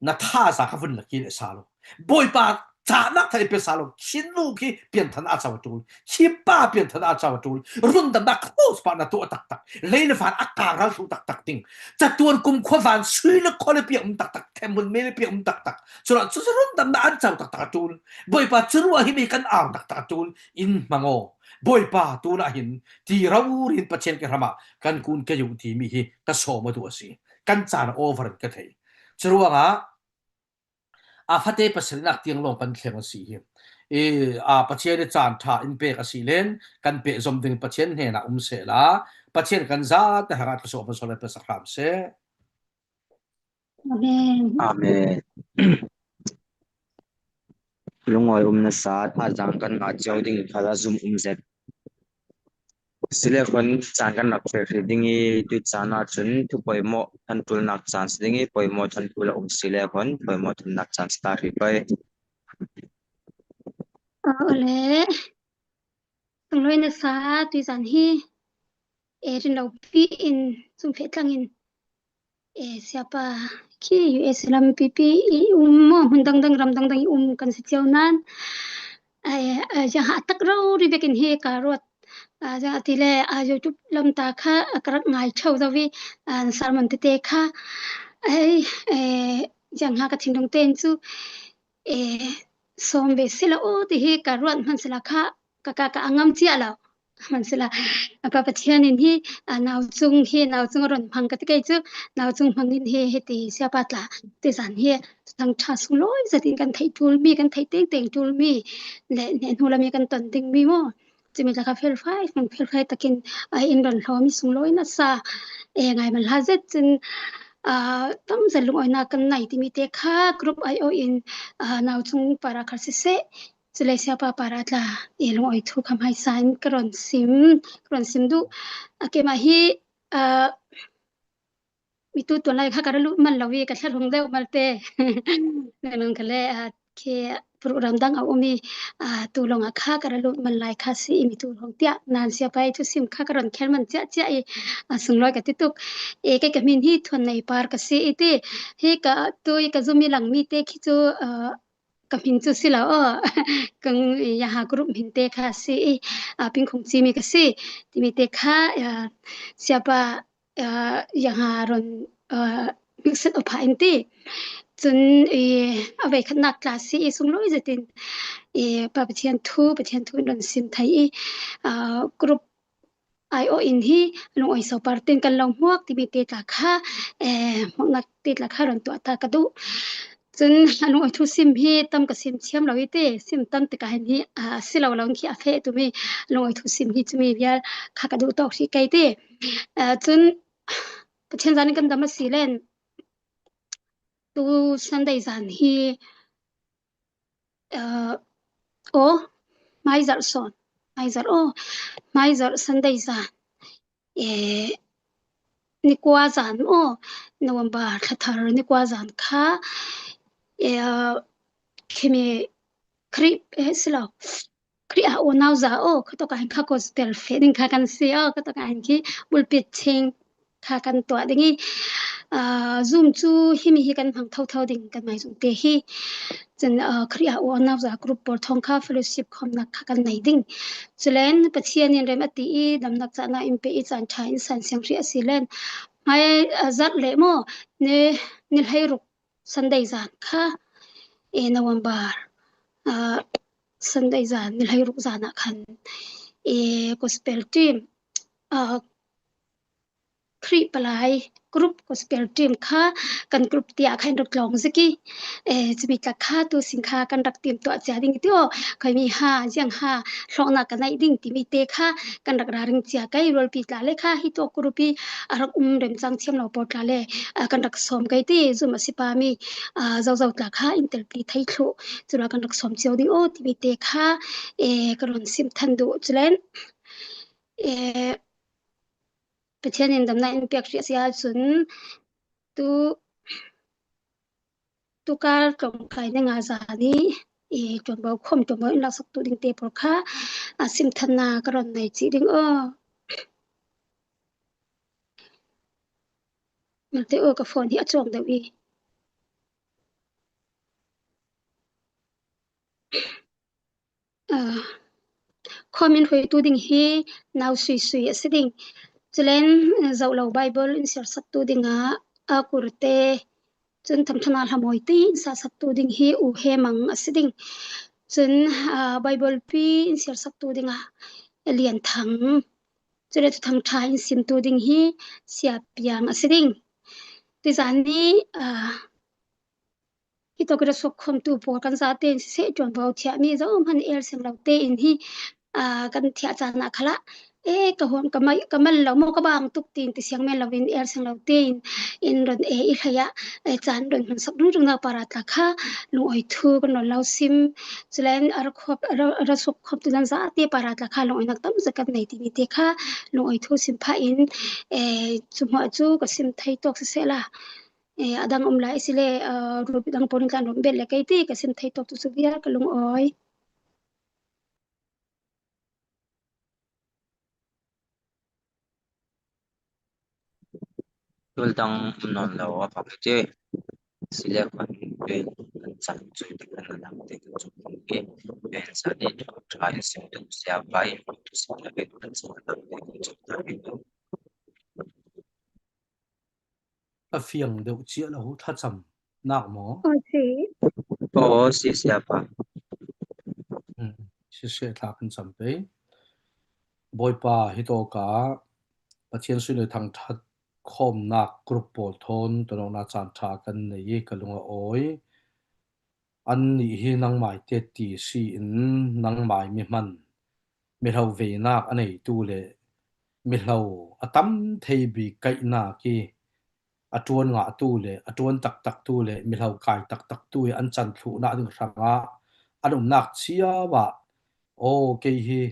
na thaza kha vun la ki le sa lo. Bawipa cahnak thar i pe sa lo. Khin nu khi pianthana a co a ṭul. Khi pa pianthana a co a ṭul. Rundamnak cross pah na tuah taktak. Lei le van a kar ral thluh taktak ding. Catuan kumkhua van sui le khual le piak um taktak. Themhmun me le piak um taktak. Culah cu rundamnak an co taktak a ṭul. Bawipa cu ruah hi mi kan au taktak a ṭul. In hmang aw. Bawipa tunah hin ti rori in Pathian ke hramah kan kun ke uh timi hi ka sawm a duh a si. Kan caan over in ka thei. Curuangah a fate pasarihnak tiang lawng kan thleng a si hi. I, a, Pathian i caan ṭha in pek a si len kan pehzom ding Pathian hnenah um sehla Pathian kan zate hrangah thluasuah hman sual in pe sak hram seh. Amen. Amen. Lungawi um nasa, thazaang kan ngah cio ding kha la zum um zet. Sile khon caan kan rak feh hrih ding i, tu caan ah cun thu poimawh thanṭulnak caan si ding i, poimawh thanṭul a um sile khon poimawh thannak caan si ta hrih pei. Awle. Sunglawi nasa, tuizan hi, e, rinlopi in, sumfeh tlang in, e, siapa khi U S lam pipi i um maw, hmun dangdang, ram dangdang i um kan si cio nan, e, e, ziang ha tak rori vekin hi ka ruat, a, ziang a ti le, a, YouTube lam ta kha, a, ka rak ngai tho zo vi, a, sermon tete kha, ai, e, ziang ha ka thinlung tein cu, e, sawm ve si lo aw ti hi ka ruat hman sila kha, ka, ka, ka a ngam cia lo. Hman sila, a Pa Pathian in hi, a, nau cung hi, nau cung a ron hmang ka ti kei cu, nau cung hmang in hi, hi ti siapa tla, ti zan hi, thangṭha sunglawi zat in kan theih ṭul mi, kan theih tengteng ṭul mi, le, ne hnu lam i kan ton ding mi maw? Cumi tla kha felfai, hmang felfai takin, a, in ron hlawm i sunglawi nasa, e, ngai man hla zet cun, a, tam zat lungawinak kan nei timi te kha group ai aw in, a, nau cung para khar siseh, Cule siapa para tla i lungawi thu kha hmaisa in ka ron sim, ka ron sim duh. A keimah hi, aa, mitu tuan lai kha ka ra lut man lo i ka thla hlung deuh malte. Nang ka le, aa, khi program dang a um i, aa, tu lawng ah kha ka ra lut man lai kha si i mitu lawng tiah nan siapa i thusim kha ka ron kher man ciah ciah i, aa, sunglawi ka ti tuk. E, kei ka hmin hi Thuan Nei Par ka si i ti. Hi ka tu i ka zum i lang mi te khi cu, aa, ka hmin cu si lo aw. Kong yaha group hmin te kha si i, aa, Pingkhung Cimi ka si. Timi te kha, aa, siapa, aa, yaha ron, aa, hmikset awpha in ti. Cun i, a veikhatnak tla si i sunglawi zetin i Pa Pathian thu, Pathian thu in ron sim thei i, aa, group ai aw in hi lungawi sopar tin kan lo hmuak timi te tla kha, eh, hmuaknak te tla kha ron tuah ta ka duh. Cun a lungawi thu sim hi tam ka sim thiam lo i te, sim tam tikah hin hi, a, si lo lo in khi a feh tumi lungawi thu sim hi cumi vial kha ka duh tawk hrih kei te. A, cun Pathian zan in kan dam a si len tu Sunday zan hi, aa, aw, hmaizarh sawn, hmaizarh aw, hmaizarh Sunday zan, e, nikua zan aw, November thla thar nikua zan kha, e, aa, khimi Khrih, e, si lo, Khrih a unau za aw, kha tawkah hin kha gospel feh ding kha kan si aw, kha tawkah hin khi bulpit ching kha kan tuah ding i, aa, Zoom chu himi hi kan hmang thotho ding kan maizumte hi. Cun, aa, Khrih ah u a nauza group pawl thawng kha fellowship khawmnak kha kan nei ding. Culen Pathian in rem a ti i damnak cahnak in pe i caan ṭha in san siang hrih a si len. Hmai, aa, zarh leh maw, ni, ni hleiruk Sunday zan kha, e, November, aa, Sunday zan ni hleiruk zan ah khan, e, gospel team, aa, Khrih palai group gospel team kha kan group tiah kha in rak tlawng zik i, e, cumi tlak kha tu sin kha kan rak tim tuah cia ding i ti aw, khaimi ha, ziang ha, hlawknak ka neih ding timi te kha kan rak ralring cia kai, rualpi tla le kha hi tawk group i a rak um remcang thiam lo pawl tla le, a, kan rak sawm kai ti, Zoom a si pa mi, a, zozo tla kha in telpi thei thluh, cura kan rak sawm cio ding aw timi te kha, e, ka run sim than duh. Culen, e, Pathian in damnak in piak hrih a si ahcun tu, tukar tlawngkai ni nga zan i, i ṭuanvo khawm ṭuanvo in laksaktu ding te pawl kha, a, simthanna ka run nei cih ding aw. Malte aw, ka phone hi a cuang deuh i. Aa, khawm in hruaitu ding hi nau suisui a si ding. Culen, aa, zoh lo Bible in siarsaktu dingah a kurte, cun thangṭhana hlamawi te in sahsaktu ding hi u he mang a si ding. Cun, aa, Bible pi in siarsaktu dingah Lian Thang, cule Thuthang ṭha in simtu ding hi Sia Piang a si ding. Tuzan nih, aa, hi tawk i ra suak khawmtu pawl kan zate in siseh, ṭuanvo thiahmi zohman el seng lo tein hi, aa, kan thiah caan ah khalah, e, ka huam, ka mal, ka mal lo maw, ka bang tuk tiin ti siang men lo in el seng lo tein in run e i hlei ah, e, caan run hmansak dungdungnak para tla kha lungawi thu kan run lo sim. Culen a ra khawp, a ra, a ra suak khawmtu nan zate para tla kha lungawinak tam zet kan nei timi te kha lungawi thu sim phah in, e, cu hmuah cu ka sim thei tawk siseh la. E, a dang um lai a si le, aa, rualpi dang pawl in tlan rawm bet le kei ti ka sim thei tawk tu cu vial ka lungawi. Tul dang um nawn lo a bang ti. Si le khan pen an chan cui te kan lam te kan cuk kum ke. Pen sa ni ṭha in sim tu sia pai tu sim le pen kan chan lam te kan cuk ta pen tu. A fiang deuh cia lo thlacam nak maw? Aw, si. Aw, si, siapa. Hmm, si, si, thla kan cam pei. Bawipa, hi tawka Pathian sui le thangṭhat khawmnak group pawl thawn tonawkna caan ṭha kan nei i ka lung a awi. Annih hi nangmai te ti si in nangmai mi hman, mihlo veinak a neitu le mihlo a tam thei bik kaihnak i a ṭuan ngahtu le a ṭuan taktaktu le mihlo kai taktaktu i an can thluhnak ding hrangah an umnak cio ah, aw, kei hi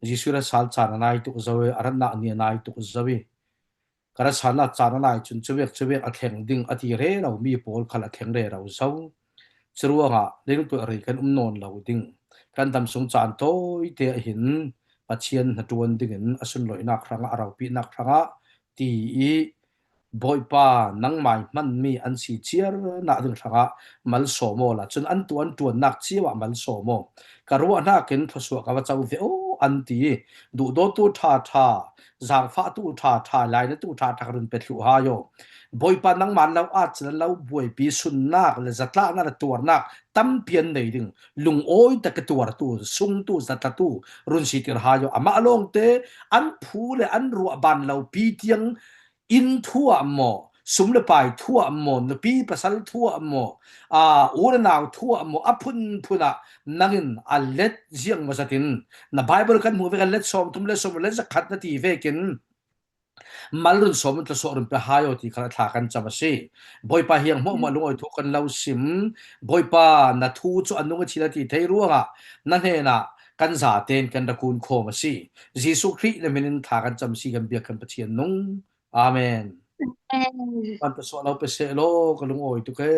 Jesuh ra sal caan a nai tuk zo i a ratnak ni a nai tuk zo i ka ratsannak caan a nai cun cuvek cuvek a thleng ding a ti rero mi pawl khal a thleng rero zo. Curuangah lingtuah rei kan um nawn lo ding, kan dam sung caan tawite ahhin Pathian hnaṭuan dingin a sunlawinak hrangah, a ropinak hrangah ti i Bawipa nangmai hmanmi an si ciarnak ding hrangah malsawm aw la, cun an tuah an ṭuannak cio ah malsawm aw. Ka ruahnak in thluasuah ka va co ve aw an ti i duhdawtu ṭha ṭha, zaangfahtu ṭha ṭha, lainatu ṭha ṭha ka run pe thluh hai aw. Bawipa nangmah lo at cila lo buaipi sunnak le zatlahnak le tuarnak tampi an nei ding. Lungawi tak i tuartu, sungtu, zatlatu run sitir hai aw. Amah lawngte an phu le an ruah ban lo pi tiang inn thu ah maw, sum le pai thu ah maw, nupi pasal thu ah maw, aa, u le nau thu ah maw, a phunphun ah nangin a let ziang maw zatin na Bible kan hmuh vek a let sawmthum le sawm le zakhat na ti vekin mal run sawm in thluasuah run pe hai aw ti kha thla kan cam a si. Bawipa hiang hmuahhmuah lungawi thu kan lo sim. Bawipa na thu cu a nung a thil a ti thei ruangah na hnenah kan zaten kan ra kun khawm a si. Jesuh Khrih na hmin in thla kan cam a si kan biak kan Pathian nung. Amen. Amen. Kan pe suah lo pe seh law, ka lungawi tuk e.